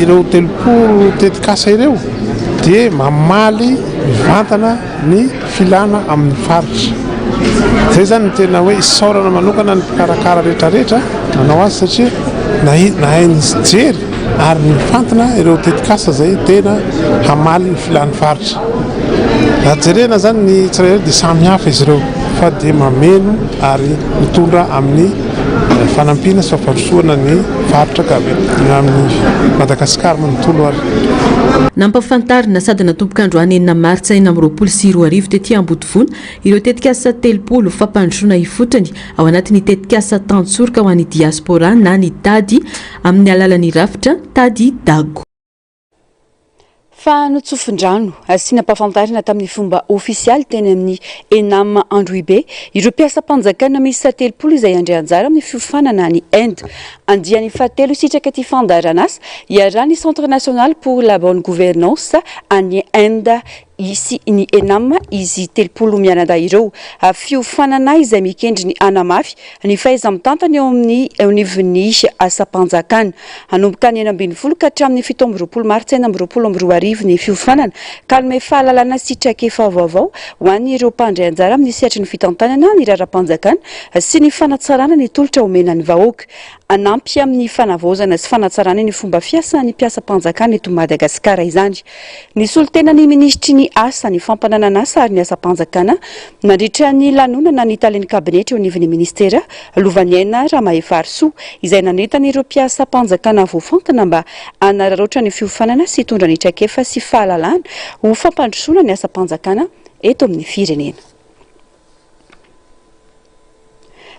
ireo 30 tetikasa ireo dia mamaly mivantana ny filana amin'ny faritra. Izay izany no tena hoe isaorana manokana ny mpikarakara rehetra rehetra nanao azy satria nahay nijery ary nifantina ireo tetikasa izay tena hamaly ny filan'ny faritra. Raha jerena izany ny tsirairay dia samy hafa izy ireo fa dia mameno ary mitondra amin'ny fanampiana sy fampandrosoana ny faritra ka amin'ny Madagasikara manontolo ary. Nampahafantarina sady natomboka androany enina martsa 2026 tety Ambodivona ireo tetikasa 30 fampandrosoana ifotony ao anatin'ny tetikasa tantsoroka ho an'ny diaspora na ny tady amin'ny alalan'ny rafitra Tady Dago. Fa notsofin-drano sy nampahafantarina tamin'ny fomba ofisialy teny amin'ny Enam Androhibe ireo mpiasam-panjakana miisa 30 izay handray anjara amin'ny fiofanana any Inde. Andiany fahatelo hisitraka ity fandaharanasa iarahan'ny Centre National pour la Bonne Gouvernance any Inde sy ny Enam izy 30 mianadahy ireo. Fiofanana izay mikendry ny hanamafy ny fahaiza-mitantana eo amin'ny eo anivon'ny asam-panjakana. Hanomboka ny 16 ka hatramin'ny 27 martsa 2026 ny fiofanana ka hanome fahalalana sy traikefa vaovao ho an'ireo mpandray anjara amin'ny sehatry ny fitantanana ny raharaham-panjakana sy ny fanatsarana ny tolotra omena ny vahoaka. Hanampy amin'ny fanavaozana sy fanatsarana ny fomba fiasan'ny mpiasam-panjakana eto Madagasikara izany. Nisolo tena ny minisitry ny Asa, ny fampananan'asa ary ny asam-panjakana nandritra ny lanonana ny talen'ny kabinetra eo anivon'ny minisitera, Lovaniaina Ramahefarisoa, izay nanentana ireo mpiasam-panjakana voafantina mba hanararaotra ny fiofanana sy hitondra ny traikefa sy fahalalana ho fampandrosoana ny asam-panjakana eto amin'ny firenena.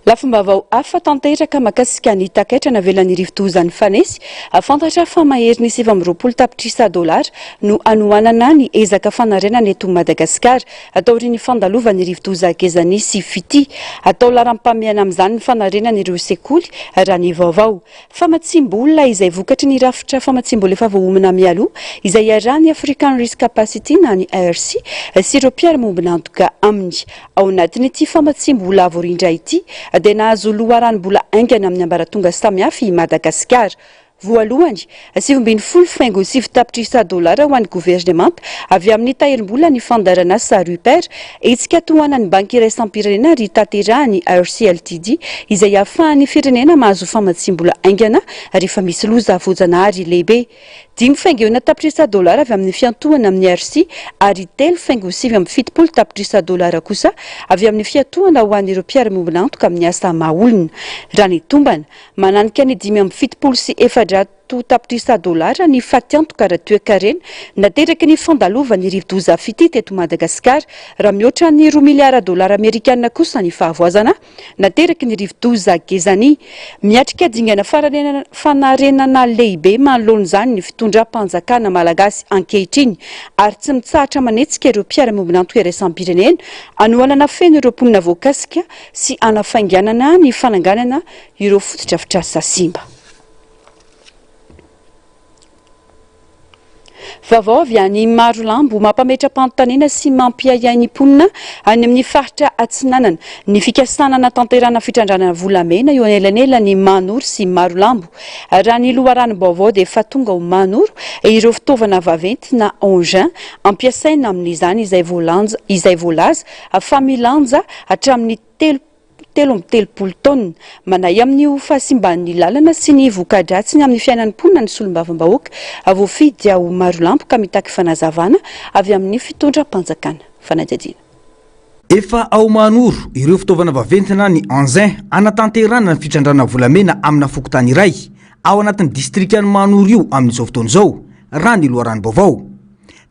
Lafim-baovao hafa tanteraka mahakasika ny takaitra navelan'ny rivodoza nifanesy. Fantatra fa maherin'ny 29 tapitrisa dolara no hanohanana ny ezaka fanarenana eto Madagasikara taorian'ny fandalovan'ny rivodoza Gezani sy Fytia. Atao laharam-pahamehana amin'izany ny fanarenana ireo sekoly raha ny vaovao. Famatsiam-bola izay vokatry ny rafitra famatsiam-bola efa voaomana mialoha izay iarahan'ny African Risk Capacity na ny ARC sy ireo mpiara-miombon'antoka aminy. Ao anatin'ity famatsiam-bola avo rindra ity dia nahazo loharanom-bola haingana amin'ny ambaratonga samihafa i Madagasikara. Voalohany, 19 faingo 9 tapitrisa dolara ho an'ny governemanta avy amin'ny tahirim-bola ny fandaharanasa RUPER, hetsika tohanan'ny Banky iraisam-pirenena ary tanterahan'ny ARC Ltd izay ahafahan'ny firenena mahazo famatsiam-bola haingana rehefa misy loza voajanahary lehibe. 5 faingo 6 tapitrisa dolara avy amin'ny fiantohana amin'ny ARC ary 3 faingo 79 tapitrisa dolara kosa avy amin'ny fiantohana ho an'ireo mpiara-miombon'antoka amin'ny asa maha olona. Raha ny tombana, mananika ny 475 400 tapitrisa dolara ny fatiantoka ara-toekarena nateraky ny fandalovan'ny rivodoza Fitia teto Madagasikara, raha mihoatra ny roa miliara dolara amerikana kosa ny fahavoazana nateraky ny rivodoza Gezani. Miatrika dingana fanarenana lehibe manoloana izany ny fitondram-panjakana malagasy ankehitriny ary tsy mitsahatra manetsika ireo mpiara-miombon'antoka iraisam-pirenena hanohanana feno ireo mponina voakasika sy hanafainganana ny fananganana ireo fotodrafitrasa simba. Vaovao avy any Marolambo, mampametra-panontaniana sy mampiahiahy ny mponina any amin'ny faritra Atsinanana ny fikasana hanatanterahana fitrandrahana volamena eo anelanelan'i Mahanoro sy Marolambo. Raha ny loharanom-baovao dia efa tonga ao Mahanoro ireo fitaovana vaventy na engins ampiasaina amin'izany izay voalanja izay voalaza fa milanja hatramin'ny 33 taonina. Manahy amin'ny ho fahasimban'ny lalana sy ny voka-dratsiny amin'ny fiainan'ny mponina ny solombavambahoaka voafidy ao Marolambo ka mitaky fanazavana avy amin'ny fitondram-panjakana. Fanadihadiana. Efa ao Mahanoro ireo fitaovana vaventy na ny engins hanatanterahana ny fitrandrahana volamena amina fokontany iray ao anatin'ny distrikan'i Mahanoro io amin'izao fotoana izao, raha ny loharanom-baovao.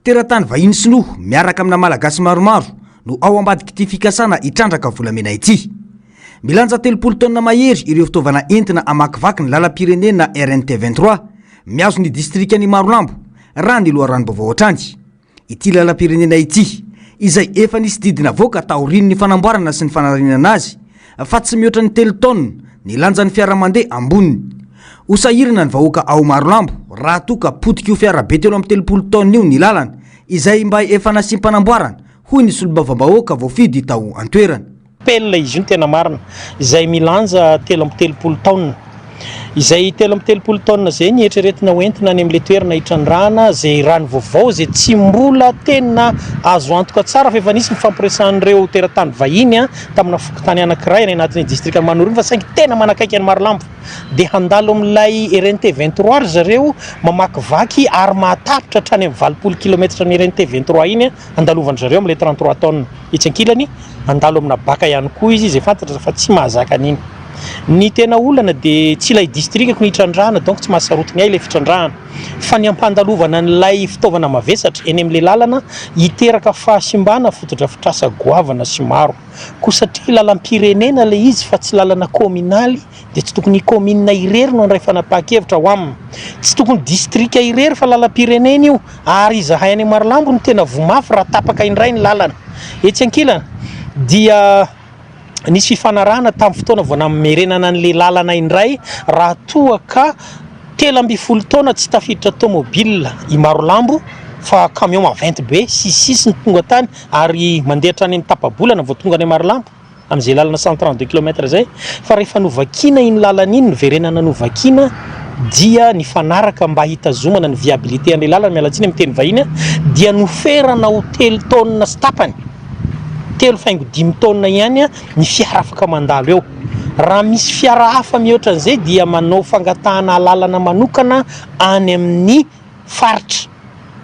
Teratany vahiny sinoa miaraka amina Malagasy maromaro no ao ambadik'ity fikasana hitrandraka volamena ity. Milanja 30 taonina mahery ireo fitaovana entina hamakivaky ny lalam-pirenena RNT 23 mihazo ny distrikan'i Marolambo, raha ny loharanom-baovao hatrany. Ity lalam-pirenena ity, izay efa nisy didy navoaka taorian'ny fanamboarana sy ny fanarenana azy, fa tsy mihoatra ny telo taonina ny lanjan'ny fiara mandeha amboniny. Ho sahirana ny vahoaka ao Marolambo raha toa ka potik'io fiara be 33 taonina io ny lalana, izay mba efa nasiam-panamboarana, hoy ny solombavambahoaka voafidy tao an-toerana. Pelle izy io ny tena marina, izay milanja 33 taonina. Izay 33 taonina izay ny eritreretina ho entina any amin'ilay toerana hitrandrahana izay rano vaovao izay tsy mbola tena azo antoka tsara fa efa nisy ny fampiresahan'ireo teratany vahiny tamina fokontany anankiray any anatin'ny distrikan'i Manoro iny fa saingy tena manakaiky an'i Marolambo dia handalo amin'ilay RNT 23 ry zareo mamakivaky ary mahatapitra hatrany amin'ny 80 kilometatra ny RNT 23 iny handalovan-dry zareo amin'ilay 33 tonnes. Etsy ankilany, handalo amina baka ihany koa izy izay fantatra fa tsy mahazaka an'iny. Ny tena olana dia tsy ilay distrikako no hitrandrahana donc tsy mahasarotiny ahy ilay fitrandrahana fa ny hampandalovana an'ilay fitaovana mavesatra eny amin'ilay lalana hiteraka fahasimbana fotodrafitrasa goavana sy maro. Koa satria lalam-pirenena ilay izy fa tsy lalana kaominaly dia tsy tokony kaominina irery no handray fanapahan-kevitra ao aminy. Tsy tokony distrika irery fa lalam-pirenena io ary izahay any Marolambo no tena voa mafy raha tapaka indray ny lalana. Etsy ankilany dia nisy fifanarahana tamin'ny fotoana vao namerenana an'ilay lalana indray raha toa ka 13 taona tsy tafiditra tomobile i Marolambo fa camion maventy be sy sisy no tonga tany ary mandeha hatrany amin'ny tapa-bolana vao tonga any Marolambo amin'izay lalana 132 kilomètre izay fa rehefa novakiana iny lalana iny noverenana novakiana dia nifanaraka mba hitazomana ny viabilité an'ilay lalana miala tsiny amin'ny teny vahiny dia noferana ho telo taonina sy tapany telo faingo dimy taonina ihany ny fiara afaka mandalo eo. Raha misy fiara hafa mihoatra an'izay dia manao fangatahana alalana manokana any amin'ny faritra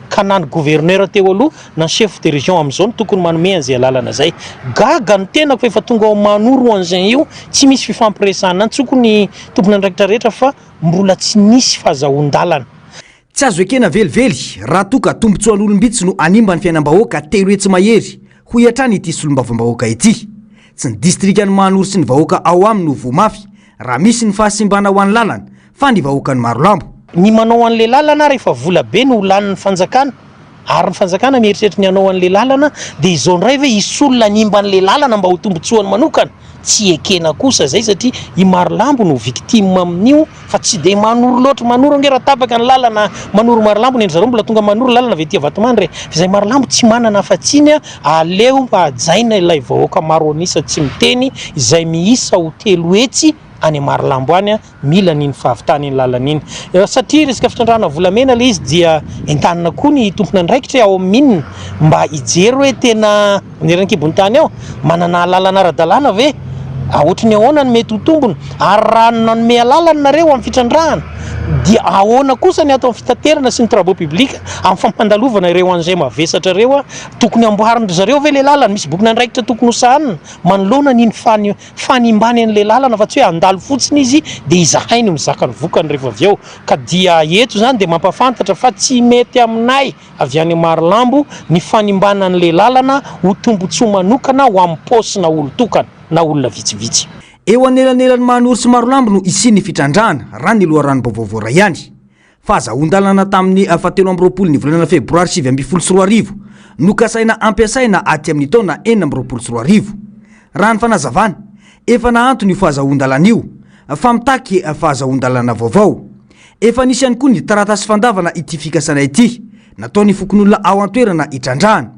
ka na ny gouverneur teo aloha na ny chef de région amin'izao no tokony manome an'izay alalana izay. Gaga ny tenako fa efa tonga ao Manoro engin io, tsy misy fifampiresahana, antsoko ny tompon'andraikitra rehetra fa mbola tsy nisy fahazahoan-dalana. Tsy azo ekena velively raha toa ka tombontsoan'olom-bitsy no hanimba ny fiainam-bahoaka telo hetsy mahery, hoy hatrany ity solombavambahoaka ity. Tsy ny distrikan'i Mahanoro sy ny vahoaka ao aminy no voa mafy raha misy ny fahasimbana ho an'ny lalana fa ny vahoakan'i Marolambo. Ny manao an'ilay lalana ary efa vola be no ho lanin'ny fanjakana ary ny fanjakana mieritreritra ny hanao an'ilay lalana dia izao indray ve hisy olona hanimba an'ilay lalana mba ho tombontsoany manokana? Tsy ekena kosa izay satria i Marolambo no victime amin'io fa tsy dia manoro loatra, manoro ange raha tapaka ny lalana manoro Marolambo ny an-dry zareo mbola tonga manoro lalana avy aty Vatomandry e, fa izay Marolambo tsy manana afa-tsy iny aleo mba hajaina ilay vahoaka maro an'isa tsy miteny izay miisa ho 300 any Marolambo any mila an'iny fahavitana iny lalana iny. Satria resaka fitrandrahana volamena ilay izy dia entanina koa ny tompon'andraikitra ao amin'ny mine mba hijery hoe tena ny eran'ny kibon'ny tany ao manana alalana ara-dalàna ve? Ohatry ny ahoana ny mety ho tombony? Ary raha nanome alalana nareo amin'ny fitrandrahana dia ahoana kosa ny ato amin'ny fitaterana sy ny travaux publics amin'ny fampandalovana ireo engins mavesatra ireo? Tokony amboarin-dry zareo ve ilay lalana? Misy bokin'andraikitra tokony ho sahanina manoloana an'iny fanimbany an'ilay lalana fa tsy hoe handalo fotsiny izy dia izahay no mizaka ny vokany rehefa avy eo. Ka dia eto izany dia mampafantatra fa tsy mety aminay avy any Marolambo ny fanimbana an'ilay lalana ho tombotsoa manokana ho amin'ny paosina olon-tokana na olona vitsivitsy. Eo anelanelan'i Mahanoro sy Marolambo no hisian'ny fitrandrahana, raha ny loharanom-baovao voaray ihany. Fahazahoan-dalana tamin'ny fahatelo amby roapolo ny volana febroary 2019 no kasaina hampiasaina aty amin'ny taona 2026. Raha ny fanazavana, efa nahantona io fahazahoan-dalana io, fa mitaky fahazahoan-dalana vaovao. Efa nisy ihany koa ny taratasy fandavana ity fikasana ity, nataon'ny fokonolona ao an-toerana hitrandrahana.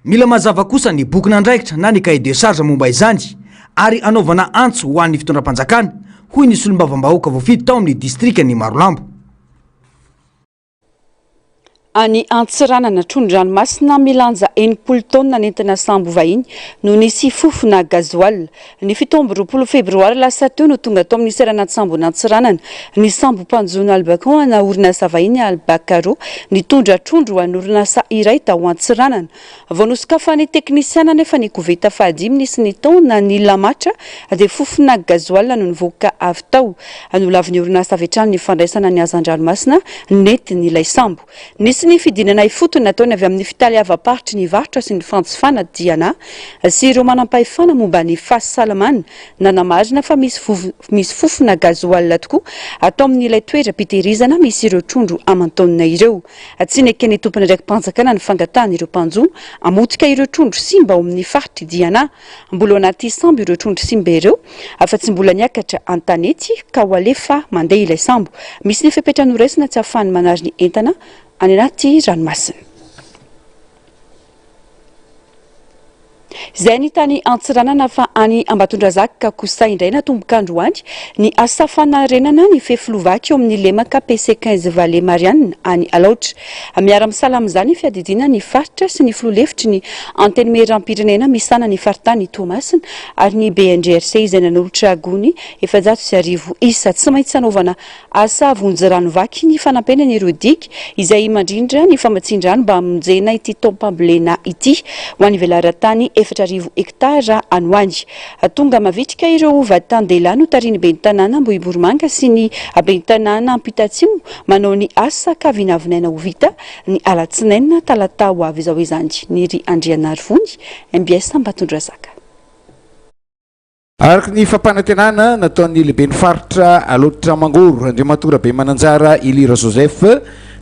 Mila mazava kosa ny bokin'andraikitra na ny cahier de charge momba izany ary anaovana antso ho an'ny fitondram-panjakana, hoy ny solombavambahoaka voafidy tao amin'ny distrikan'i Marolambo. Any Antsiranana, trondro-dranomasina milanja 60 taonina nentina sambo vahiny no nisy fofona gasoil. Ny 27 febroary lasa teo no tonga tao amin'ny seranan-tsambon'Antsiranana ny sambo mpanjono Albacon ana orinasa vahiny Albacaro nitondra trondro ho an'orinasa iray tao Antsiranana. Vao nosokafan'ny teknisiana anefa ny koveta fahadimy nisy ny taona ny lamatra dia fofona gasoil no nivoaka avy tao. Nolavin'ny orinasa avy hatrany ny fandraisana ny hazan-dranomasina nentin'ilay sambo. Nisy ny fidinana ifotony nataony avy amin'ny fitaleavam-paritry ny varotra sy ny fanjifana, Diana, sy ireo manampahefana momba ny fahasalamana nanamarina fa misy misy fofona gasoil tokoa atao amin'ilay toeram-pitehirizana misy ireo trondro aman-taonina ireo. Tsy neken'ny tompon'andraiki-panjakana ny fangatahan'ireo mpanjono hamotika ireo trondro simba ao amin'ny faritr'i Diana. Mbola ao anaty sambo ireo trondro simba ireo fa tsy mbola niakatra an-tanety ka ho alefa mandeha ilay sambo. Misy ny fepetra noraisina tsy ahafahany manary ny entana any anaty ranomasina. Izay ny tany Antsiranana fa any Ambatondrazaka kosa indray natomboka androany ny asa fanarenana ny fefiloha vaky eo amin'ny lemaka PC 15 Vallée Marianne any Alaotra. Miara-misala amin'izany ny fiadidiana ny faritra sy ny filoha lefitry ny Antenimierampirenena misahana ny faritany Toamasina ary ny BNGRC izay nanolotra gony 1400 isa. Tsy maintsy hanaovana Asa vonjy rano vaky ny fanampenana ireo digy izay mandrindra ny famatsian-drano mba hamonjena ity taom-pambolena ity ho an'ny velaran-tany 4000 hektara any ho any. Tonga mavitrika ireo vatan-dehilahy notarihin'ny ben'ny tanàna Ambohiboromanga sy ny ben'ny tanàna Ampitatsimo manao ny asa ka vinavinaina ho vita ny alatsinainy na talata ho avy izao izany. Niry Andrianarivony, mbs Ambatondrazaka. Araka ny fampanantenana nataon'ny lehiben'ny faritra Alaotra Mangoro, Andriamatoa Rabemananjara Elie Rajoseph,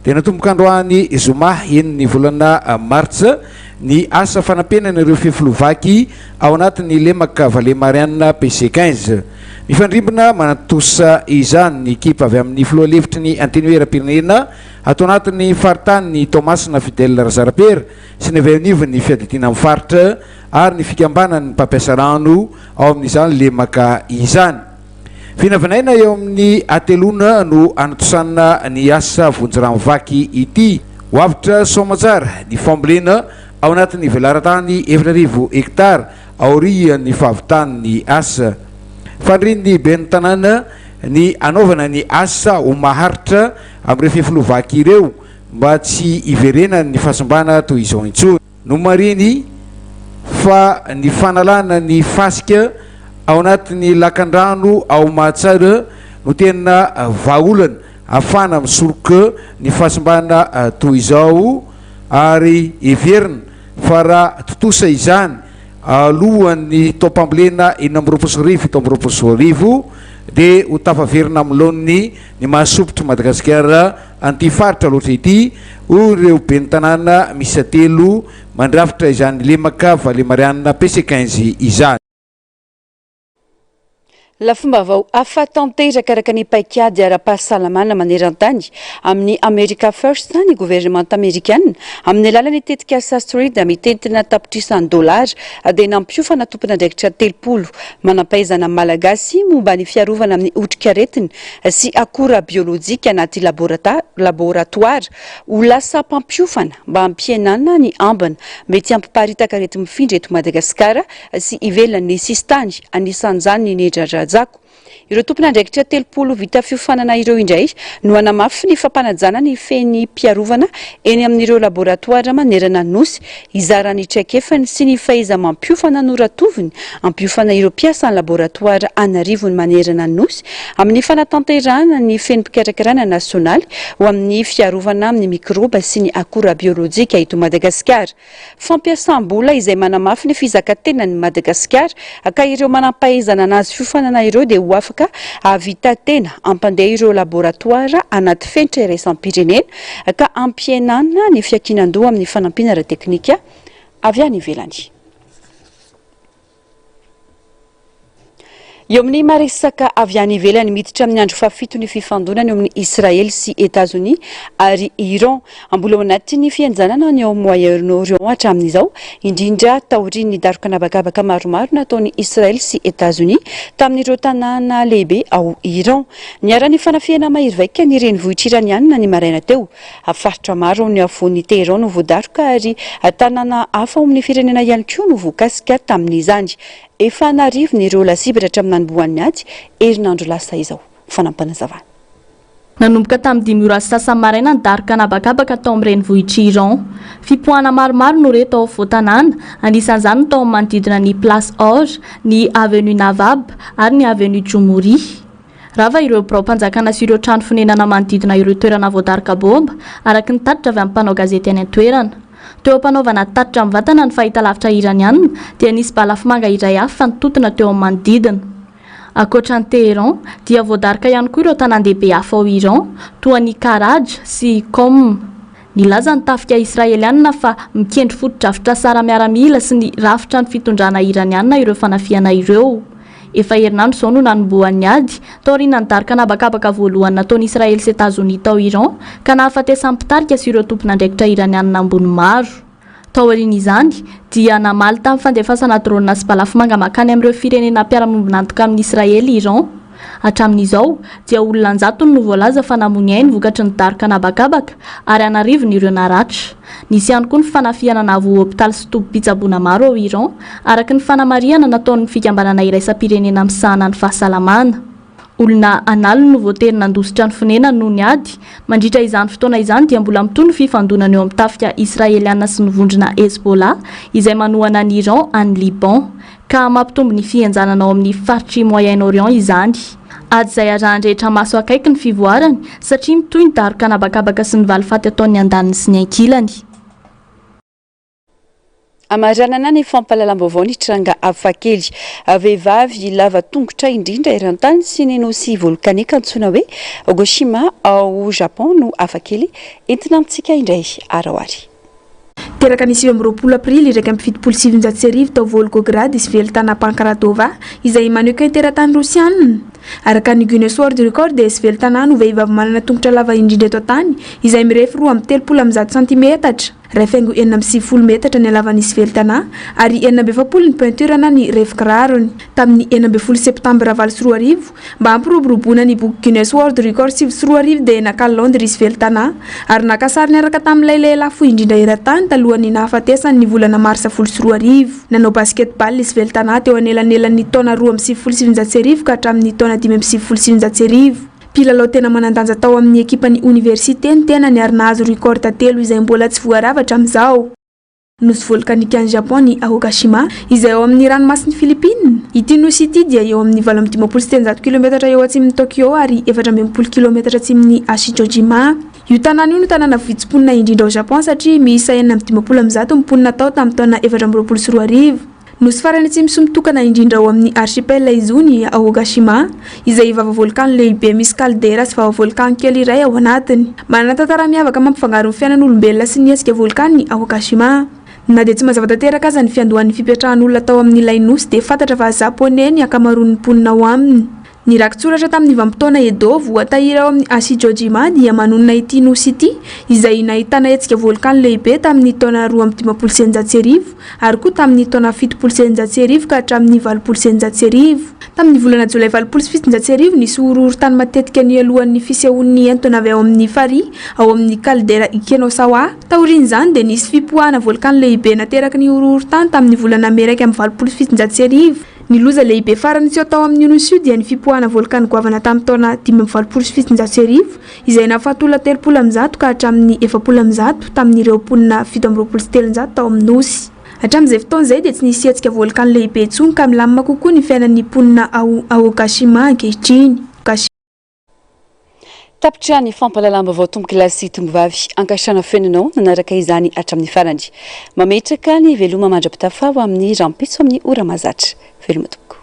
dia natomboka androany zoma enin'ny volana martsa ny asa fanampenana ireo fefiloha vaky ao anatin'ny lemaka Vallée Marianne PC 15. Mifandrimbona manatontosa izany ny ekipa avy amin'ny filoha lefitry ny Antenimierampirenena ato anatin'ny faritanin'i Toamasina Fidèle Razarapera sy ny avy eo anivon'ny fiadidiana amin'ny faritra ary ny fikambanan'ny mpampiasa rano ao amin'izany lemaka izany. Vinavinaina eo amin'ny hateloana no hanatosanina ny asa vonjy rano vaky ity. Ho avotra soamantsara ny fambolena ao anatin'ny velaran-tany 4000 hektara aorian'ny fahavitan'ny asa. Fanirian'ny ben'ny tanàna ny hanaovana ny asa ho maharitra amin'ireo fefiloha vaky ireo mba tsy hiverenan'ny fahasimbana toy izao intsony. Nomarihiny fa ny fanalana ny fasika ao anatin'ny lakandrano ao Mahatsara no tena vahaolana ahafahana misoroka ny fahasimbana toy izao ary heverina fa raha tontosa izany alohan'ny taom-pambolena 2026 2027 dia ho tafaverina amin'ny laoniny ny maha sompitry Madagasikara an'ity faritra loatra ity, hoy ireo ben'ny tanàna miisa telo mandrafitra izany lemaka Vallée Marianne PC 15 izany. Lafim-baovao hafa tanteraka araka ny paikady ara-pahasalamana maneran-tany amin'ny America First ny governemanta amerikana amin'ny alalan'ny tetikasa Stride mitentina tapitrisan'ny dolara dia nampiofana tompon'andraikitra 30 manampahaizana malagasy momba ny fiarovana amin'ny otrikaretina sy akora biolojika anaty laboratoara ho lasa mpampiofana mba hampihenana ny ambina mety hampiparitaka areti-mifindra eto Madagasikara sy ivelan'ny sisintany, anisan'izany ny Nedradrajako. Ireo tompon'andraikitra 30 vita fiofanana ireo indray no hanamafy ny fampanajana ny feni-piarovana eny amin'ireo laboratoara manerana ny Nosy, hizara ny traikefany sy ny fahaiza-mampiofana noratoviny hampiofana ireo mpiasan'ny laboratoara an'arivony manerana ny Nosy amin'ny fanatanterahana ny feni-pikarakarana nasionaly ho amin'ny fiarovana amin'ny mikraoba sy ny akora biolojika eto Madagasikara. Fampiasam-bola izay manamafy ny fizakatenan'i Madagasikara ka ireo manampahaizana nahazo fiofanana ireo dia ho afaka hahavita tena hampandeha ireo laboratoara anaty fenitra iraisam-pirenena ka hampihenana ny fiankinan-doha amin'ny fanampiana ara-teknika avy any ivelany. Eo amin'ny maresaka avy any ivelany, miditra amin'ny andro fahafito ny fifandonana eo amin'i Israely sy Etazonia ary Iran. Mbola ao anatin'ny fihenjanana ny ao Moyen-Orient hatramin'izao, indrindra taorian'ny daroka an'habakabaka maromaro nataon'i Israely sy Etazonia tamin'ireo tanàna lehibe ao Iran. Niharan'ny fanafihana mahery vaika ny renivohitr'i Iraniana ny maraina teo. Faritra maro ao amin'ny afovoan'i Téhéran no voadaroka ary tanàna hafa ao amin'ny firenena ihany koa no voakasika tamin'izany. Efa an'arivony ireo lasibatra hatramin'ny nanombohan'ny ady, herinandro lasa izao. Fanampinazavana. Nanomboka tamin'ny dimy ora sy sasany maraina ny daroka an'habakabaka tao amin'ny renivohitr'i Iran. Fipoahana maromaro no re tao afovoan-tanàna, anisan'izany ny tao amin'ny manodidina ny Place Or, ny Avenue Navab ary ny Avenue Jomhouri. Rava ireo biraom-panjakana sy ireo trano fonenana manodidina ireo toerana voadaroka baomba, araka ny tatitra avy amin'ny mpanao gazety any an-toerana. Teo am-panaovana tatitra mivantana ny fahitalavitra Iraniana, dia nisy balafomanga iray hafa nitontona teo amin'ny manodidina. Ankoatra an'i Téhéran, dia voadaroka ihany koa ireo tanàn-dehibe hafa ao Iran, toa an'i Karaj sy Qom. Nilaza ny tafika Israelianina fa mikendry fotodrafitrasa ara-miaramila sy ny rafitra ny fitondrana Iraniana ireo fanafihana ireo. Efa herinandro izao no nanombohan'ny ady, taorian'ny daroka an'habakabaka voalohany nataon'i Israely sy Etazonia tao Iran, ka nahafatesan'ny mpitarika sy ireo tompon'andraikitra Iranianina ambony maro. Taorian'izany, dia namaly tamin'ny fandefasana drôna sy balafomanga mankany amin'ireo firenena mpiara-miombon'antoka amin'i Israely i Iran. Hatramin'izao, dia olona an-jatony no voalaza fa namoy ny ainy vokatry ny daroka an'habakabaka ary an'arivony ireo naratra. Nisy ihany koa ny fanafihana nahavoa hopitaly sy tobim-pitsaboana maro ao Iran, araka ny fanamarihana nataon'ny Fikambanana Iraisam-pirenena misahana ny Fahasalamana. Olona an'aliny no voatery nandositra ny fonenany noho ny ady. Mandritra izany fotoana izany dia mbola mitohy ny fifandonana eo amin'ny tafika Israeliana sy ny vondrona Hezbollah, izay manohana an'i Iran any Liban. Ka mampitombo ny fihenjanana ao amin'ny faritr'i Moyen-Orient izany. Ady izay arahan'ny rehetra maso akaiky ny fivoarany, satria mitohy ny daroka an'habakabaka sy ny valifaty ataon'ny andaniny sy ny ankilany. Hamaranana ny fampahalalam-baovao ny tranga hafakely. Vehivavy lava tongotra indrindra eran-tany sy ny nosy volkanika antsoina hoe Ogoshima ao Japon no hafakely entina amintsika indray araho ary. Teraka ny 29 Aprily 1971 tao Volgograd i Svetlana Pankratova, izay mannequin teratany Rosiana. Araka ny Guinness World Record dia Svetlana no vehivavy manana tongotra lava indrindra eto an-tany, izay mirefy 132 santimetatra, 1,96 metatra ny halavan'i Svetlana, ary 46 ny pointure na ny refin-kirarony. Tamin'ny 16 Septambra 2008, Mba hampiroboroboana ny boky Guinness World Records 2009 dia nankany Londres i Sveltana ary naka sary niaraka tamin'ilay lehilahy fohy indrindra eran-tany talohan'ny nahafatesany ny volana marsa 2010. Nanao basketball i Sveltana teo anelanelan'ny taona 1992 ka hatramin'ny taona 1995. Mpilalao tena manan-danja tao amin'ny ekipan'ny oniversite ny tenany ary nahazo record telo izay mbola tsy voarava hatramin'izao. Nosy volkanikan'i Japon ny Aogashima, izay ao amin'ny ranomasin'i Filipina. Ity nosy ity dia eo amin'ny 358 kilometatra eo atsimon'i Tokyo ary 64 kilometatra atsimon'i Hachijojima. Io tanàna io no tanàna vitsy mponina indrindra ao Japon satria miisa 156 ny mponina tao tamin'ny taona 2024. Nosy farany atsimo sy mitokana indrindra ao amin'ny archipel Izu ny Aogashima, izay vava volkano lehibe misy kaldera sy vava volkano kely iray ao anatiny. Manana tantara miavaka mampifangaro ny fiainan'olombelona sy ny hetsika volkano ny Aogashima. Na dia tsy mazava tanteraka aza ny fiandohan'ny fipetrahan'olona tao amin'ilay nosy dia fantatra fa Japoney ny ankamaroan'ny mponina ao aminy. Ny rakitsoratra tamin'ny vanim-potoana Edo voatahiry ao amin'ny Hachijojima dia manonona ity nosy ity izay nahitana hetsika volkano lehibe tamin'ny taona 1652 ary koa tamin'ny taona 1670 ka hatramin'ny 1680. Tamin'ny volana Jolay 1780, nisy horohorontany matetika nialohan'ny fisehoan'ny entona avy ao amin'ny farihy ao amin'ny kaldera Ikenosawa. Taorian'izany dia nisy fipoahana volkano lehibe nateraky ny horohorontany tamin'ny volana Mey 1781. Ny loza lehibe farany niseho tao amin'io nosy io dia ny fipoahana volkano goavana tamin'ny taona 1785, izay nahafaty olona 130 ka hatramin'ny 140 tamin'ireo mponina 327 tao amin'ny nosy. Hatramin'izay fotoana izay dia tsy nisy hetsika volkano lehibe intsony ka milamina kokoa ny fiainan'ny mponina ao Aogashima ankehitriny. Tapitra ny fampahalalam-baovao tompokolahy sy tompovavy. Ankasitrahana feno anao nanaraka izany hatramin'ny farany. Mametraka ny veloma mandra-pitafa ho amin'ny rahampitso amin'ny ora mahazatra. Veloma tompoko.